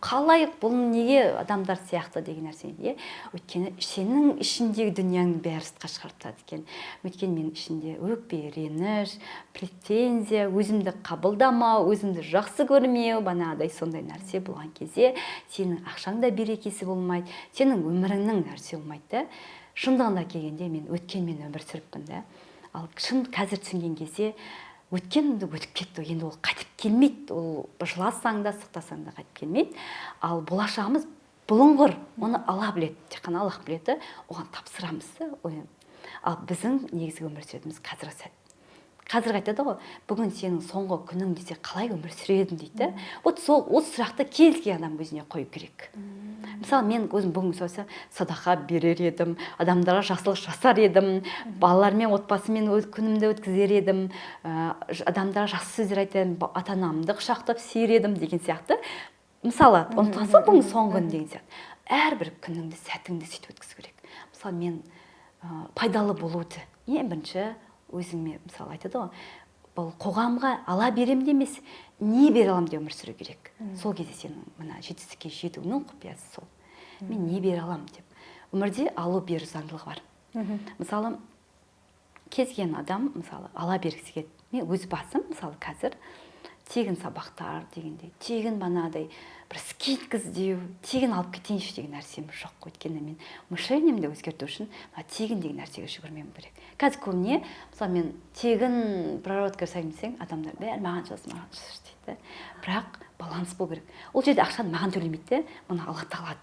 A: Қалай бұл неге адамдар сияқты деген нәрсе, иә? Өйткені сенің ішіндегі дүнияңның бәрі сыртқа шығарып тастады екен. Өйткені менің ішімде өкпе, реніш, претензия, өзімді қабылдамау, өзімді жақсы көрмеу, банағыдай сондай нәрсе болған кезде сенің ақшаң да берекесі болмайды, сенің өміріңнің нәрсе болмайды да. Шындығында келгенде мен өткенмен өмір сүріппін да. Ал шын қазір түсінген кезде өткен өтіп кетті, енді ол қайтып келмейді, ол жыласаң да сықтасаң да қайтып келмейді. Ал болашағымыз бұлыңғыр, оны Алла біледі, тек қана Аллах біледі, оған тапсырамыз. Ал біздің негізгі өмір сүретіміз қазіргі сәт. Қазір айтады ғой, бүгін сенің соңғы күнің десе қалай өмір сүредің дейді. Вот сол осы сұрақты кез келген адам өзіне қою керек. Мысалы, мен өзім бүгін сұраса, садақа берер едім, адамдарға жақсылық жасар едім, балалармен, отбасымен өз күнімді өткізер едім, адамдарға жақсы сөздер айтар едім, ата-анамды құшақтап сүйер едім деген сияқты. Мысалы, ұмытпасаң бүгін соңғы күн деген сияқты. Әрбір күніңді, сәтіңді сөйтіп өткізу керек. Мысалы, мен пайдалы болуды ең бірінші өзіңме, мысалы, айтады ғой, бұл қоғамға ала берем де емес, не бере аламын деп өмір сүру керек. Сол кезде сенің мына жетістікке жетуіңнің құпиясы сол. Мен не бере аламын деп. Өмірде алу беру заңдылығы бар. Мысалы, кез келген адам, мысалы, ала бергісі келеді. Мен өз басым, мысалы, қазір тегін сабақтар дегендей, тегін банадай бір скидка іздеу, тегін алып кетейінші деген нәрсем жоқ. Өйткені мен мышлениемді өзгерту үшін тегін деген нәрсеге жүгірмеуім керек. Қазір көбіне, мысалы, мен тегін проработка жасаймын десең, адамдар бәрі маған жаз, маған жаз дейді. Бірақ баланс болу керек. Ол жерде ақшаны маған төлемейді де, мына Алла тағала,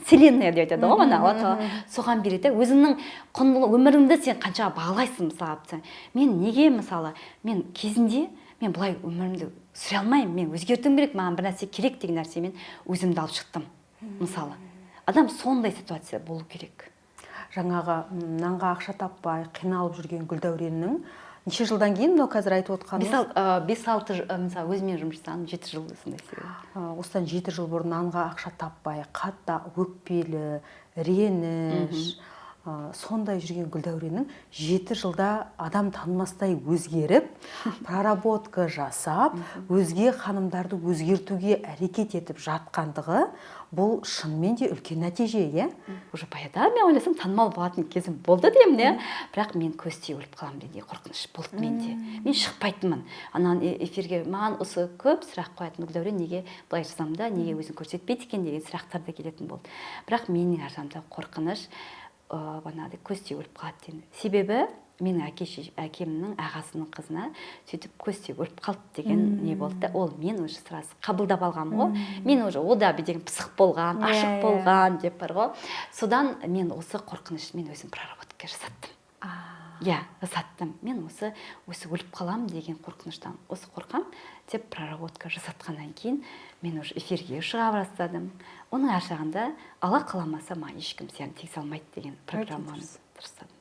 A: вселенная деп айтады ғой, мына Алла тағала соған береді. Өзіңнің құндылық өміріңді сен қанша бағалайсың, мысалы, мен неге, мысалы, мен кезінде мен былай өмірімді сүре алмаймын, мен өзгертуім керек, маған бір нәрсе керек деген нәрсемен өзімді алып шықтым. Мысалы, адам сондай ситуация болу керек.
B: Жаңағы нанға ақша таппай қиналып жүрген Гүлдәуреннің неше жылдан кейін мынау қазір айтып отқаныңыз?
A: 5-6, мысалы, өзімен жұмыс жасағаным 7 жыл сондай себебі.
B: Осыдан 7 жыл бұрын нанға ақша таппай, қатты өкпелі, реніш, Сондай жүрген Гүлдәуреннің 7 жылда адам танымастай өзгеріп, проработка жасап, өзге ханымдарды өзгертуге әрекет етіп жатқандығы, бұл шынымен де үлкен нәтиже, иә?
A: Уже баяғыда мен ойласам, танымал болатын кезім болды деймін, иә. Бірақ мен көз тиіп өліп қаламын деген қорқыныш болды менде. Мен шықпайтынмын анан эфирге. Маған осы көп сұрақ қоятын: «Гүлдәурен, неге былай жазамын да, неге өзін көрсетпейді екен?» деген сұрақтар да келетін болды. Бірақ менің ар жағымда қорқыныш, бағанағыдай көз тиіп өліп қалады деген. Себебі менің әкемнің ағасының қызына сөйтіп көз тиіп өліп қалды деген не болды да, ол мен уже сразу қабылдап алғанмын ғой. Мен уже о да деген пысық болған, ашық болған деп бар ғой. Содан мен осы қорқынышты өзім проработка жасаттым, иә, жасаттым. Мен осы өліп қаламын деген қорқыныштан, осы қорқам деп проработка жасатқаннан кейін мен уже эфирге шыға бастадым. Оның ар жағында Алла қаламаса, маған ешкім зиян тигізе алмайды деген программаны дұрыстадым.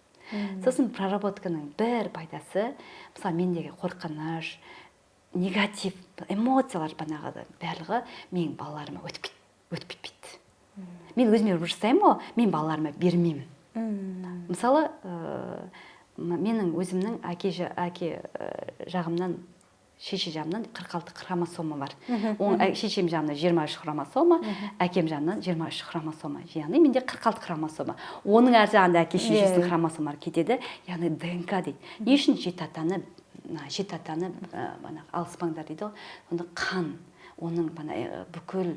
A: Сосын проработканың бір пайдасы, мысалы, мендегі қорқыныш, негатив эмоциялар, бағанағы барлығы менің балаларыма өтіп кетпейді. Мен өзіме жұмыс жасаймын ғой, мен балаларыма бермеймін. Мысалы, менің өзімнің әке жағымнан, шеше жағымнан 46 хромосома бар. Оның шешем жағынан 23 хромосома, әкем жағынан 23 хромосома, яғни менде 46 хромосома. Оның ар жағында әке шешесінің хромосомалары кетеді, яғни ДНК дейді. Не үшін жеті атаны бағанағы алыспаңдар дейді ғой? Сонда қан, оның бана бүкіл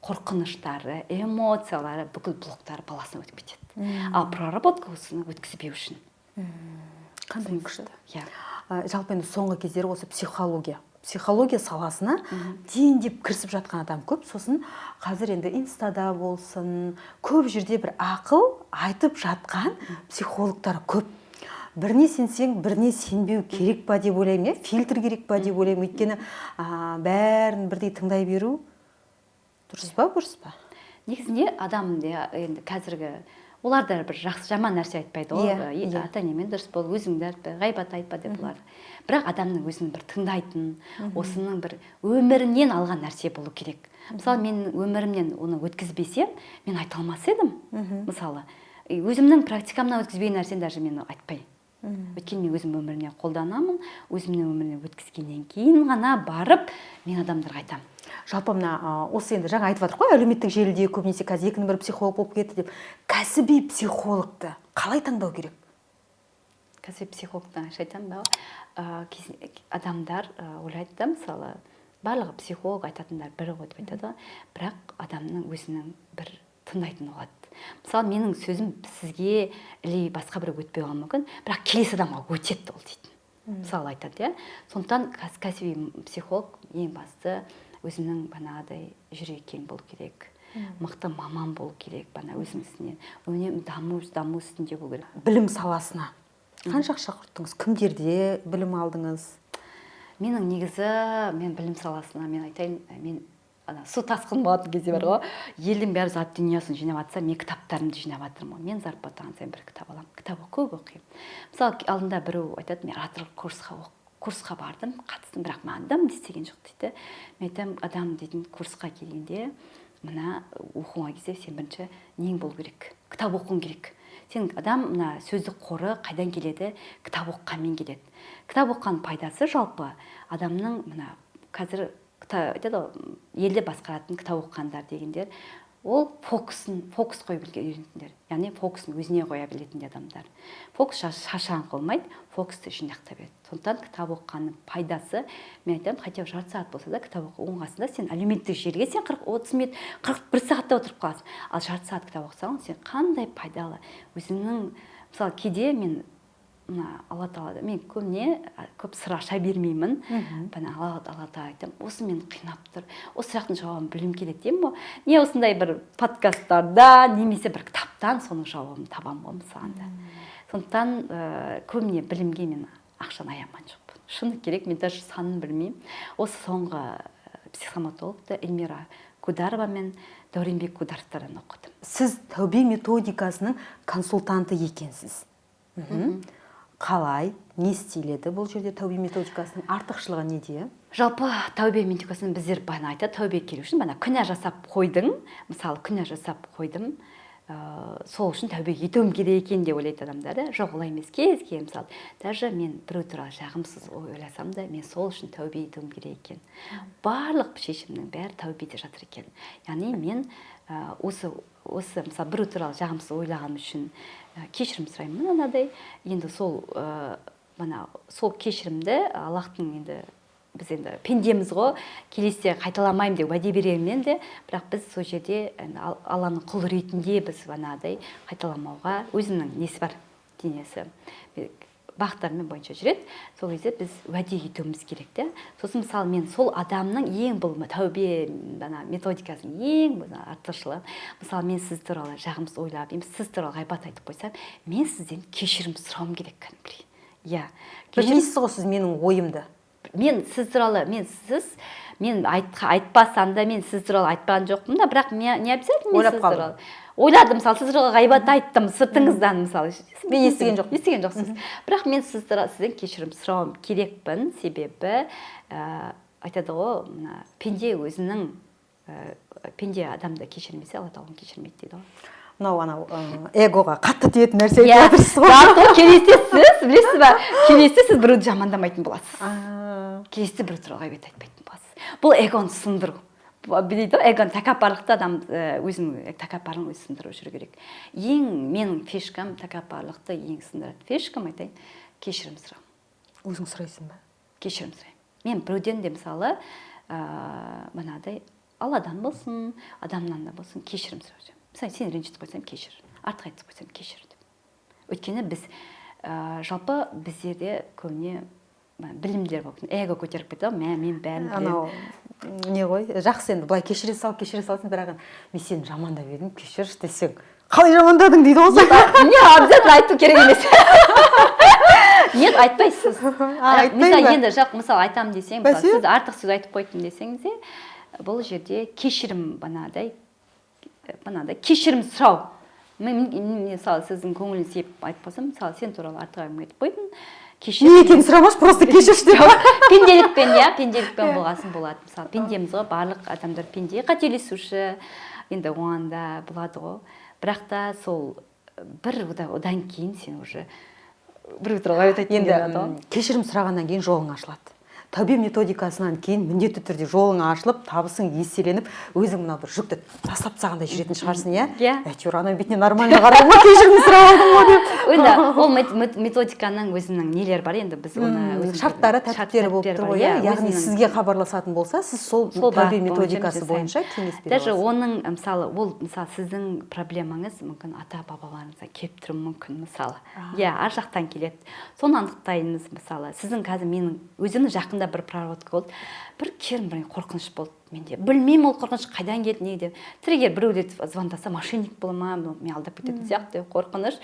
A: қорқыныштары, эмоциялары, бүкіл блоктары баласына өтіп кетеді. Ал проработка осыны өткізбеу үшін.
B: Қандай күшті!
A: Иә.
B: Жалпы енді соңғы кездері осы психология саласына дендеп кірісіп жатқан адам көп. Сосын қазір енді инстада болсын, көп жерде бір ақыл айтып жатқан психологтар көп. Біріне сенсең, біріне сенбеу керек па деп ойлаймын, иә, фильтр керек па деп ойлаймын. Өйткені бәрін бірдей тыңдай беру дұрыс па, бұрыс па?
A: Негізінде адам енді қазіргі олар да бір жақсы жаман нәрсе айтпайды ғой. Ата енемен дұрыс бол, өзіңді айтпа, ғайбат айтпа деп олар. Бірақ адамның өзінің бір тыңдайтын, осының бір өмірінен алған нәрсе болу керек. Мысалы, мен өмірімнен оны өткізбесем, мен айта алмас едім. Мысалы, өзімнің практикамнан өткізбеген нәрсені даже мен айтпаймын, өйткені мен өзім өмірімнен қолданамын. Өзімнің өмірімнен өткізгеннен кейін ғана барып мен адамдарға айтамын.
B: Жалпы мына осы енді жаңа айтып жатырмық қой, әлеуметтік желіде көбінесе қазір екінің бірі психолог болып кетті деп. Кәсіби психологты қалай таңдау керек?
A: Кәсіби психологтан айтамын ба, адамдар ойлайды да, мысалы, барлығы психолог айтатындар бір ғой деп айтады ғой. Бірақ адамның өзінің бір тыңдайтыны болады. Мысалы, менің сөзім сізге или басқа біреуге өтпей қалуы мүмкін, бірақ келесі адамға өтеді ол дейтін, мысалы, айтады, иә. Сондықтан кәсіби психолог ең басты өзінің бағанағыдай жүрегі кең болу керек, мықты маман болу керек, бана өзінің ісінен үнемі даму үстінде болу керек.
B: Білім саласына қанша ақша құрттыңыз, кімдерде білім алдыңыз?
A: Менің негізі, мен білім саласына, мен айтайын, мен ана су тасқын болатын кезде бар ғой, елдің бәрі зат дүниесін жинап жатса, мен кітаптарымды жинап жатырмын ғой. Мен зарплата алған сайын бір кітап аламын, кітап көп оқимын. Мысалы, алдында біреу айтады: «Мен ораторлық курсқа бардым, қатыстым, бірақ маған дым істеген жоқ», – дейді. Мен айтамын: адам дейтін курсқа келгенде, мына оқуға келсе, сен бірінші нең болу керек? Кітап оқуың керек. Сен адам, мына сөздік қоры қайдан келеді? Кітап оқығанмен келеді. Кітап оқыған пайдасы жалпы адамның, мына қазір айтады ғой, елді басқаратын кітап оқығандар дегендер, ол фокус қоя білген үйренетіндер, яғни фокусын өзіне қоя білетін адамдар. Фокус шашаң қылмайды, фокусты жинақтай береді. Сондықтан кітап оқығанның пайдасы, мен айтамын, хотя бы жарты сағат болса да кітап оқу. Оның қасында сен әлеуметтік желіге сен 40-30 минут, 41 сағатта отырып қаласың. Ал жарты сағат кітап оқысаң, сен қандай пайдалы өзіңнің. Мысалы, кейде мен мына Алла Тағалада мен көбіне көп сыр аша бермеймін. Бана Алла Тағала айтамын: «Осы мені қинап тұр, осы сұрақтың жауабын білгім келеді», – деймін ғой. Не осындай бір подкасттарда немесе бір кітаптан соның жауабын табамын ғой, мысалы да. Сондықтан көбіне білімге мен ақшаны аямаған жоқпын, шыны керек. Мен даже санын білмеймін. Осы соңғы психосоматологты Эльмира Кударова мен Дәуренбек Кударовтардан оқыдым.
B: Сіз тәубе методикасының консультанты екенсіз. Қалай, не істеледі бұл жерде, тәубе методикасының артықшылығы неде?
A: Жалпы тәубе методикасын біздер бағана айтады, тәубе келу үшін бағана күнә жасап қойдың, мысалы, күнә жасап қойдым. Сол үшін тәубе етуім керек екен деп ойлайды адамдар да. Жоқ, олай емес. Кез келген, мысалы, даже мен біреу туралы жағымсыз ой ойласам да, мен сол үшін тәубе етуім керек екен. Барлық шешімнің бәрі тәубеде жатыр екен. Яғни мен осы мысалы, біреу туралы жағымсыз ойлағаным үшін кешірім сұраймын анадай. Енді сол мына сол кешірімді Аллахтың, енді біз енді пендеміз ғой, келесіде қайталамаймын деп уәде беремін де, бірақ біз сол жерде Алланың құлы ретінде біз анадай қайталамауға өзінің несі бар, денесі бағыттармен бойынша жүреді. Сол кезде біз уәде етуіміз керек те. Сосын, мысалы, мен сол адамның ең бұл тәубе ана методикасының ең артықшылығы, мысалы, мен сіз туралы жағымсыз ойлап, немесе сіз туралы ғайбат айтып қойсам, мен сізден кешірім сұрауым керек кәдімгідей. Иә.
B: Білмейсіз ғой сіз менің ойымды.
A: Мен сіз туралы, мен сіз, мен айтпасам да, мен сіз туралы айтпаған жоқпын да, бірақ не обязательно мен
B: Ойлап
A: сіз
B: қалдым.
A: туралы ойладым. Мысалы, сіз туралы ғайбат айттым сыртыңыздан, мысалы.
B: Мен естіген жоқпын.
A: Естіген жоқсыз, бірақ мен сіз туралы, сізден кешірім сұрауым керекпін, себебі айтады ғой, мына пенде өзінің пенде адамды кешірмесе, Алла Тағала оны кешірмейді дейді ғой.
B: Мынау анау эгоға қатты тиетін нәрсе айтып
A: Иә,
B: жатырсыз ғой.
A: Зато келесіде сіз білесіз ба, келесіде сіз біреуді жамандамайтын боласыз, келесіде біреу туралы ғайбат айтпайтын боласыз. Бұл эгоны сындыру дейді ғой, эгоны, тәкаппарлықты. Адам өзінің тәкаппарлығын өзі сындырып жүру керек. Ең менің фишкам, тәкаппарлықты ең сындыратын фишкам айтайын: кешірім сұрау.
B: Өзің сұрайсың ба?
A: Кешірім сұраймын мен біреуден де, мысалы, мынадай Алладан болсын, адамнан да болсын, кешірім сұрап жүремін. Мысалы, сені ренжітіп қойсам, кешір, артық айтып қойсам, кешір деп. Өйткені біз жалпы біздерде көбіне білімдер болып, эго көтеріп кетеді ғой, мә, мен бәрін білемін.
B: Анау не ғой, жақсы, енді былай кешіре сал, кешіре саласың, бірақ мен сені жамандап едім, кешірші десең, қалай жамандадың дейді ғой саған.
A: Не обязательно айту керек емес. Нет, айтпайсыз.
B: Айтпаймын
A: Мысалы,
B: ба?
A: енді жоқ, мысалы, айтамын десең, мысалы,
B: Бәсе?
A: сіз артық сөз айтып қойдым десеңіз де, бұл жерде кешірім, банадай кешірім сұрау. Мен, мысалы, сіздің көңіліңізге тиіп айтып қалсам, мысалы, сен туралы артық әңгіме айтып қойдым, кешір.
B: Не екенін сұрамашы, просто кешірші деп.
A: Пенделікпен, иә, пенделікпен болғасын болады. Мысалы, пендеміз ғой, барлық адамдар пенде, қателесуші, енді оған да болады ғой. Бірақ та сол бір одан кейін сен уже біреу туралы айтатын
B: Енді
A: болады ғой.
B: Кешірім сұрағаннан кейін жолың ашылады. Тәубе методикасынан кейін міндетті түрде жолың ашылып, табысың еселеніп, өзің мына бір жүкті тастап тастағандай жүретін шығарсың, иә?
A: Иә.
B: Әйтеуір ана бетіне нормально қараймын ғой, кешірім сұрап алдым ғой деп.
A: Енді ол методиканың өзінің нелері бар, енді біз оны өзіміз
B: шарттары,
A: шарт,
B: тәртіптері болып
A: тәртіптері
B: тұр
A: бар,
B: ғой, иә.
A: иә,
B: Яғни
A: өзінің-
B: сізге хабарласатын болса, сіз сол
A: сол
B: тәубе
A: бағыт бойынша
B: методикасы
A: жасаймын.
B: бойынша кеңес бере
A: Даже
B: аласыз.
A: оның, мысалы, ол, мысалы, сіздің проблемаңыз мүмкін ата бабаларыңыздан келіп тұруы мүмкін, мысалы, иә, ар жақтан келеді, соны анықтаймыз. Мысалы, сіздің қазір, менің өзімнің жақында бір проработка болды, бір керім бір қорқыныш болды менде, білмеймін, ол қорқыныш қайдан келді, не деп. Егер біреу звондаса, мошенник бола ма, мен алдап кететін сияқты қорқыныш.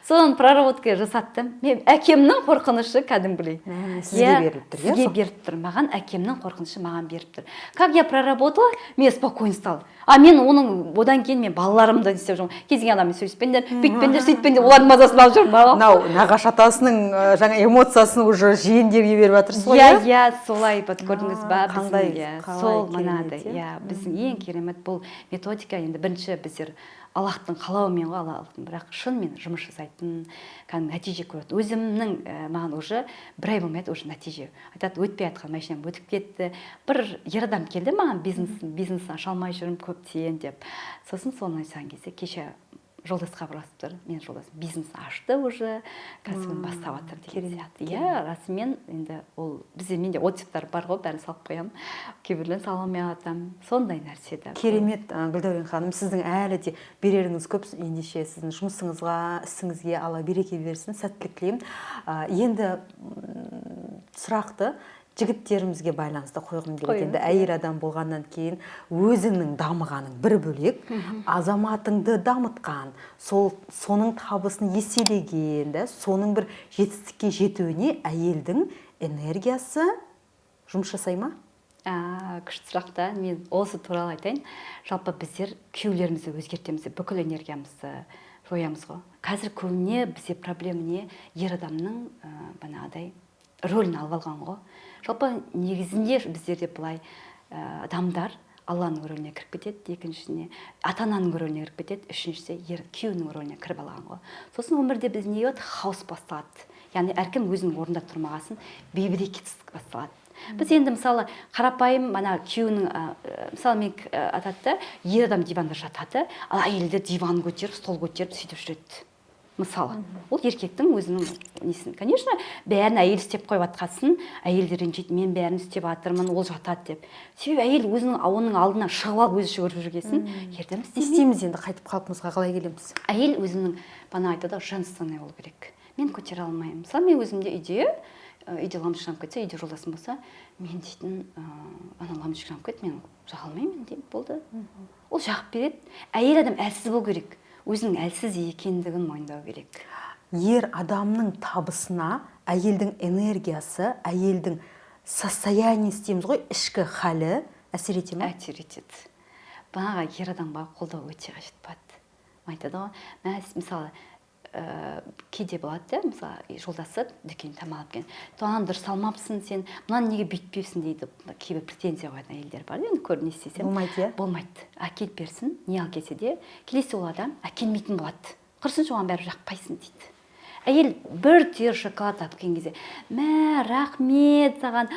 A: Соны проработка жасаттым мен, әкемнің қорқынышы кәдімгідей.
B: Сізге
A: Иә,
B: беріліп тұр, иә,
A: сізге
B: сол?
A: Беріп тұр маған, әкемнің қорқынышы маған беріп тұр. Как я проработала, мен спокойно стала. А мен оның одан кейін мен балаларымды не істеп жүрмін, кез келген адаммен сөйлеспеңдер, бүйтпеңдер, сөйтпеңдер, олардың мазасын алып жүрмін бала.
B: Мынау нағашы атасының жаңа эмоциясын уже жиендерге беріп жатырсыз ғой,
A: Иә.
B: иә?
A: Иә, солай, вот көрдіңіз ба, біздің
B: Қандай,
A: иә,
B: қалай
A: сол
B: керемет,
A: мынадай,
B: иә?
A: Иә, біздің ең керемет бұл методика. Енді бірінші біздер Аллахтың қалауымен ғой, Аллахтың, бірақ шынымен жұмыс жасайтын, кәдімгі нәтиже көреді. Өзімнің маған уже бір ай болмайды, уже нәтиже айтады, өтпей жатқан машинам өтіп кетті. Бір ер адам келді маған, бизнес аша алмай жүрмін көптен деп. Сосын соны айтқан кезде, кеше жолдас хабарласып тұр, менің жолдасым бизнес ашты, уже кәсібін бастап жатыр деген сияқты. Иә, расымен, енді ол бізде, менде отзывтар бар ғой, бәрін салып қоямын, кейбіреулерін сала алмай жатамын, сондай нәрсе да.
B: Керемет, Гүлдәурен ханым, сіздің әлі де береріңіз көп. Ендеше сіздің жұмысыңызға, ісіңізге Алла береке берсін, сәттілік тілеймін. Енді сұрақты жігіттерімізге байланысты қойғым келеді.
A: Қойыңыз,
B: Енді әйел адам болғаннан кейін өзіңнің дамығаның бір бөлек, азаматыңды дамытқан, сол соның табысын еселеген да, соның бір жетістікке жетуіне әйелдің энергиясы жұмыс жасай ма?
A: Күшті сұрақ та. Мен осы туралы айтайын. Жалпы біздер күйеулерімізді өзгертеміз деп бүкіл энергиямызды жоямыз ғой. Қазір көбіне бізде проблема не, ер адамның бағанағыдай рөлін алып алған ғой. Жалпы негізінде біздерде былай, адамдар Алланың рөліне кіріп кетеді, екіншісіне ата ананың рөліне кіріп кетеді, үшіншісі ер күйеуінің рөліне кіріп алған ғой. Сосын өмірде біз не болады? Хаос басталады. Яғни әркім өзінің орнында тұрмағасын, бейберекетсіздік басталады. Біз енді, мысалы, қарапайым ана күйеуінің, мысалы, мен айтады да, ер адам диванда жатады, ал әйелдер диван көтеріп, стол көтеріп, сөйтіп жүреді. Мысалы, ол еркектің өзінің несін, конечно, бәрін әйел істеп қойып жатқасын, әйелдер ренжиді: «Мен бәрін істеп жатырмын, ол жатады», – деп. Себебі әйел өзінің, оның алдына шығып алып, өзі жүгіріп жүргесін, ер адам
B: Не
A: істемейді.
B: істейміз енді? Қайтып қалпымызға қалай келеміз?
A: Әйел өзінің, бана айтады ғой, женственный болу керек. Мен көтере алмаймын. Мысалы, мен өзімде үйде лампочка жанып кетсе, үйде жолдасым болса, мен дейтін, ана лампочка жанып кетті, мен жаға алмаймын деймін, болды, ол жағып береді. Әйел адам әлсіз болу керек, өзінің әлсіз екендігін мойындау керек.
B: Ер адамның табысына әйелдің энергиясы, әйелдің состояниесі дейміз ғой, ішкі халі әсер ете ме?
A: Әсер етеді. Бағана ер адамға қолдау өте қажет болады. Айтады ғой, мысалы, кейде болады да, мысалы, жолдасы дүкеннен тамақ алып келген, ананы дұрыс алмапсың сен, мынаны неге бүйтпепсің дейді. Кейбір претензия қоятын әйелдер бар енді, көр, не істесем.
B: Болмайды, иә?
A: Болмайды. Әкеліп берсін, не алып келсе де, келесі ол адам әкелмейтін болады. Құрысыншы, оған бәрібір жақпайсың дейді. Әйел бір түйір шоколад алып келген кезде: «Мә, рахмет саған,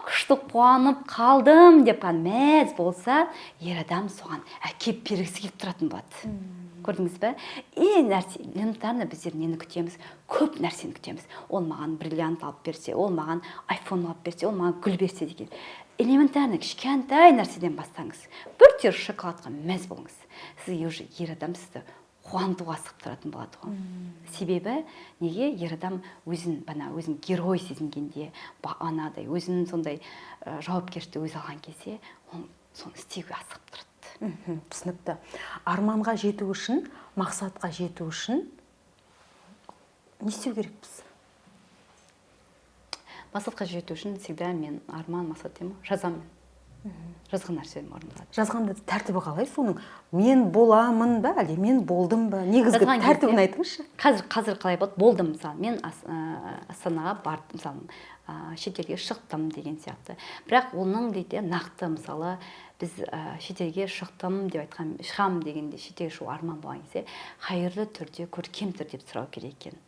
A: күшті, қуанып қалдым», – деп мәз болса, ер адам соған әкеліп бергісі келіп тұратын болады. Көрдіңіз бе? И нәрсе элементарно, біздер нені күтеміз? Көп нәрсені күтеміз: ол маған бриллиант алып берсе, ол маған айфон алып берсе, ол маған гүл берсе деген. Элементарно кішкентай нәрседен бастаңыз, бір түйір шоколадқа мәз болыңыз, сізге уже ер адам сізді қуантуға асығып тұратын болады ғой. Себебі неге? Ер адам өзін, бана, өзін герой сезінгенде, анадай өзінің сондай жауапкершілікті өзі алған кезде, ол соны істеуге асығып тұрады.
B: Түсінікті. Арманға жету үшін, мақсатқа жету үшін не істеу керекпіз?
A: Мақсатқа жету үшін всегда мен арман, мақсат деймін ғой, жазамын. Мен жазған нәрсем орындалады.
B: Жазғанда тәртібі қалай соның? Мен боламын ба, әлде мен болдым ба? Негізгі
A: Жазған
B: тәртібін
A: кезде-
B: айтыңызшы.
A: Қазір қалай болады? Болдым, мысалы, мен Астанаға бардым, мысалы, шетелге шықтым деген сияқты. Бірақ оның дейді нақты, мысалы, біз шетелге шықтым деп айтқан, шығамын дегенде, шетелге шығу арман болған кезде, хайырлы түрде, көркем түрде деп сұрау керек екен.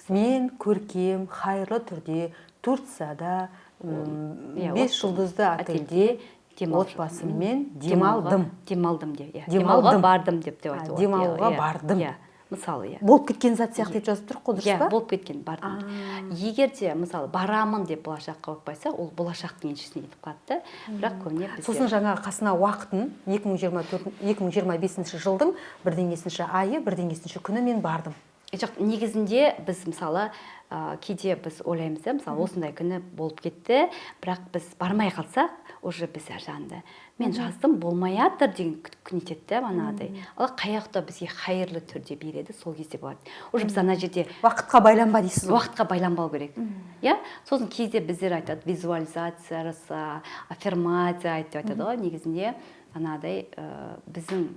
B: Мен көркем, хайырлы түрде Турцияда бес жұлдызды отельде
A: демалып
B: отбасыммен
A: демалуға-
B: демалдым.
A: Демалдым деп, иә.
B: Демалдым.
A: Демалуға бардым деп айтуға болады.
B: Демалуға
A: Иә,
B: бардым.
A: Иә, мысалы, иә.
B: Болып кеткен зат сияқты деп жазып тұрық қой, дұрыс
A: Иә,
B: па?
A: болып кеткен, бардым. Егер де, мысалы, барамын деп болашаққа қойып қойса, ол болашақтың еншісіне кетіп қалады да. Бірақ көбіне бізде
B: Сосын жаңағы қасына уақытын: 2024, 2025 жылдың бірдеңесінші айы, бірдеңесінші күні мен бардым.
A: Жоқ, негізінде біз, мысалы, кейде біз ойлаймыз да, мысалы, осындай күні болып кетті, бірақ біз бармай қалсақ, уже біз ар жағында мен жаздым, болмай жатыр деген күн етеді да манағыдай. Ал қай уақытта бізге хайырлы түрде береді, сол кезде болады. Уже біз ана жерде
B: Уақытқа байланба дейсіз ғой.
A: Уақытқа байланбау керек, иә. Сосын кейде біздер айтады: «Визуализация жаса, аффирмация айт», – деп айтады ғой. Негізінде анадай біздің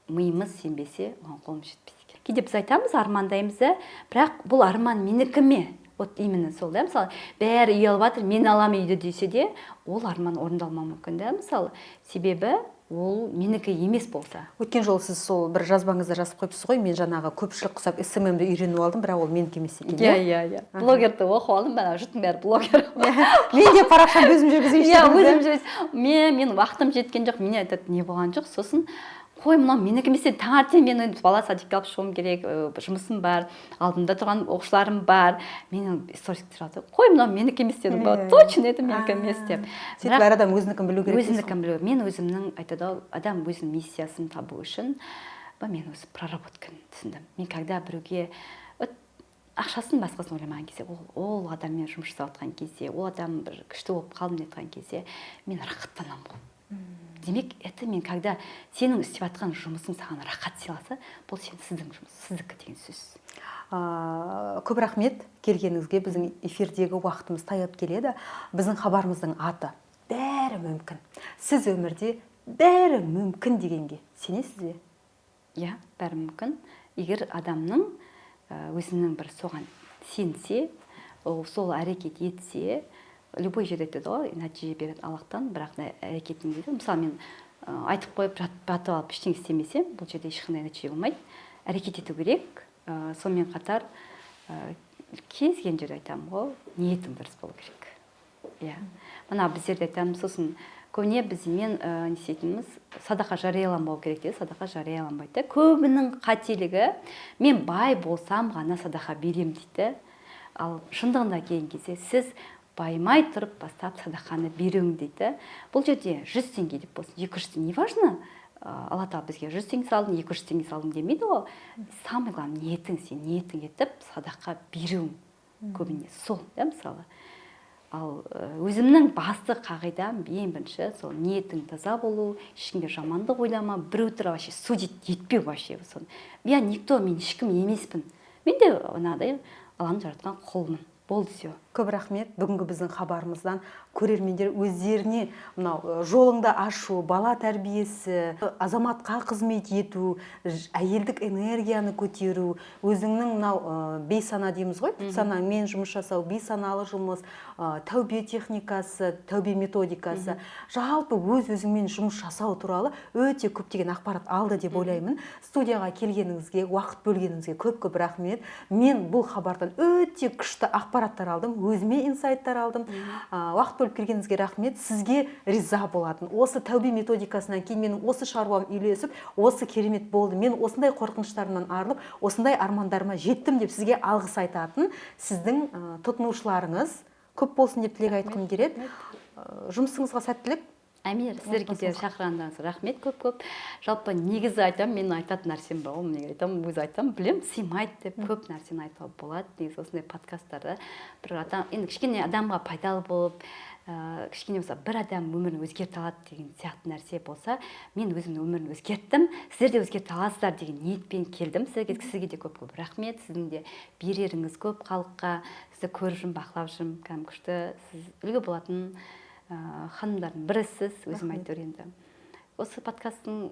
A: миымыз сенбесе, оған қолымыз жетпейді екен. Кейде біз айтамыз, армандаймыз да, бірақ бұл арман менікі ме? Вот именно сол да. Мысалы, бәрі үй алып жатыр, мен аламын үйді десе де, ол арман орындалмауы мүмкін да, мысалы, себебі ол менікі емес болса.
B: Өткен жолы сіз сол бір жазбаңызда жазып қойыпсыз ғой: «Мен жаңағы көпшілік құсап СММ-ді үйреніп алдым, бірақ ол менікі емес екен»,
A: Иә.
B: Иә.
A: Иә, блогерді оқып алдым, ана жұрттың бәрі блогер.
B: «Мен де парақшамды өзім жүргізейінші»
A: Иә.
B: дедіңіз,
A: Өзім жүргіз, мен уақытым жеткен жоқ. Мен айтады, не болған жоқ. Сосын қой, мынау менікі емес еді. Таңертең мен енді бала садикке алып шығуым керек, жұмысым бар, алдымда тұрған оқушыларым бар. Мен сторис тұрады, қой, мынау менікі емес дедім. Точно, это менікі емес деп.
B: Сөйтіп әр адам өзінікін білу керек дейсіз ғой.
A: Өзінікін білу. Мен өзімнің, айтады ғой, адам өзінің миссиясын табу үшін ба, мен осы проработканы түсіндім. Мен когда біреуге, вот, ақшасын, басқасын ойламаған кезде, ол адаммен жұмыс жасап жатқан кезде, ол адам бір күшті болып қалдым деп жатқан кезде, мен рахаттанамын ғой. Демек, это мен, когда сенің істеп жатқан жұмысың саған рахат сыйласа, бұл сен сіздің жұмыс, сіздікі деген сөз.
B: Көп рахмет келгеніңізге. Біздің эфирдегі уақытымыз таяп келеді. Біздің хабарымыздың аты «Бәрі мүмкін». Сіз өмірде бәрі мүмкін дегенге сенесіз бе?
A: Иә, бәрі мүмкін. Егер адамның өзінің бір соған сенсе, ол сол әрекет етсе, любой жерде айтады ғой, нәтиже береді Аллахтан, бірақ әрекетің дейді. Мысалы, мен Айтып қойып жатып алып ештеңе істемесем, бұл жерде ешқандай нәтиже болмайды. Әрекет ету керек. Сонымен қатар кез келген жерде айтамын ғой, ниетің дұрыс болу керек. Иә, мына біздерде айтамын, сосын көбіне біз мен не істейтініміз, садақа жарияланбау керек дейді, садақа жарияланбайды да. Көбінің қателігі, мен бай болсам ғана садақа беремін дейді. Ал шындығында келген кезде сіз баймай тұрып бастап садақаны беруің дейді. Бұл жерде 100 теңге деп болсын, 200 теңге, неважно. Алла тағала бізге 100 теңге салдың, 200 теңге салдың демейді ғой. Самое главное ниетің, сен ниетің етіп садақа беруің көбіне сол, да, мысалы. Ал өзімнің басты қағидам ең бірінші сол ниетің таза болу, ешкімге жамандық ойлама, біреу туралы вообще судить етпеу вообще соны. Я никто, мен ешкім емеспін. Мен де мынадай Алланың жаратқан құлымын. Болды, все.
B: Көп рахмет. Бүгінгі біздің хабарымыздан көрермендер өздеріне мынау жолыңды ашу, бала тәрбиесі, азаматқа қызмет ету, әйелдік энергияны көтеру, өзіңнің мынау бейсана дейміз ғой, санамен жұмыс жасау, бейсаналы жұмыс, тәубе техникасы, тәубе методикасы, жалпы өз өзіңмен жұмыс жасау туралы өте көптеген ақпарат алды деп ойлаймын. Студияға келгеніңізге, уақыт бөлгеніңізге көп-көп рахмет. Мен бұл хабардан өте күшті ақпараттар алдым, өзіме инсайттар алдым. Уақыт бөліп келгеніңізге рахмет. Сізге риза болатын. Осы тәубе методикасынан кейін менің осы шаруам үйлесіп, осы керемет болды. Мен осындай қорқыныштарымнан арылып, осындай армандарыма жеттім деп сізге алғыс айтатын сіздің тұтынушыларыңыз көп болсын деп тілек айтқым келеді. Жұмысыңызға сәттілік.
A: Әмин, сіздерге де шақырғандарыңызға рахмет көп-көп. Жалпы негізі айтамын, мен айтатын нәрсем бар ғой, міне айтамын, өзі айтамын, білемін, сыймайды деп көп нәрсені айтуға болады. Негізі осындай подкасттарда бір адам, енді кішкене адамға пайдалы болып, кішкене болса бір адам өмірін өзгерте алады деген сияқты нәрсе болса, мен өзімнің өмірін өзгерттім, сіздер де өзгерте аласыздар деген ниетпен келдім. Сізге де көп-көп рахмет. Сіздің де береріңіз көп халыққа. Сізді көріп жүрмін, бақылап жүрмін, кәдімгі күшті, сіз үлгі болатын ханымдардың бірісіз, өзім айтып енді. Осы подкасттың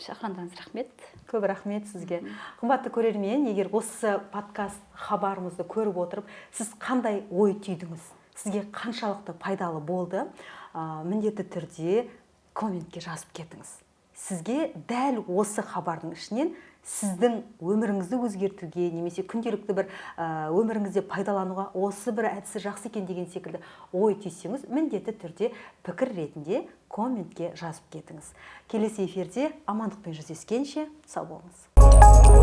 A: шақырғандарыңызға рахмет.
B: Көп рахмет сізге. Қымбатты көрермен, егер осы подкаст хабарымызды көріп отырып, сіз қандай ой түйдіңіз? Сізге қаншалықты пайдалы болды? Міндетті түрде комментке жазып кетіңіз. Сізге дәл осы хабардың ішінен сіздің өміріңізді өзгертуге немесе күнделікті бір өміріңізде пайдалануға осы бір әдісі жақсы екен деген секілді ой түйсеңіз, міндетті түрде пікір ретінде комментке жазып кетіңіз. Келесі эфирде амандықпен жүздескенше, сау болыңыз.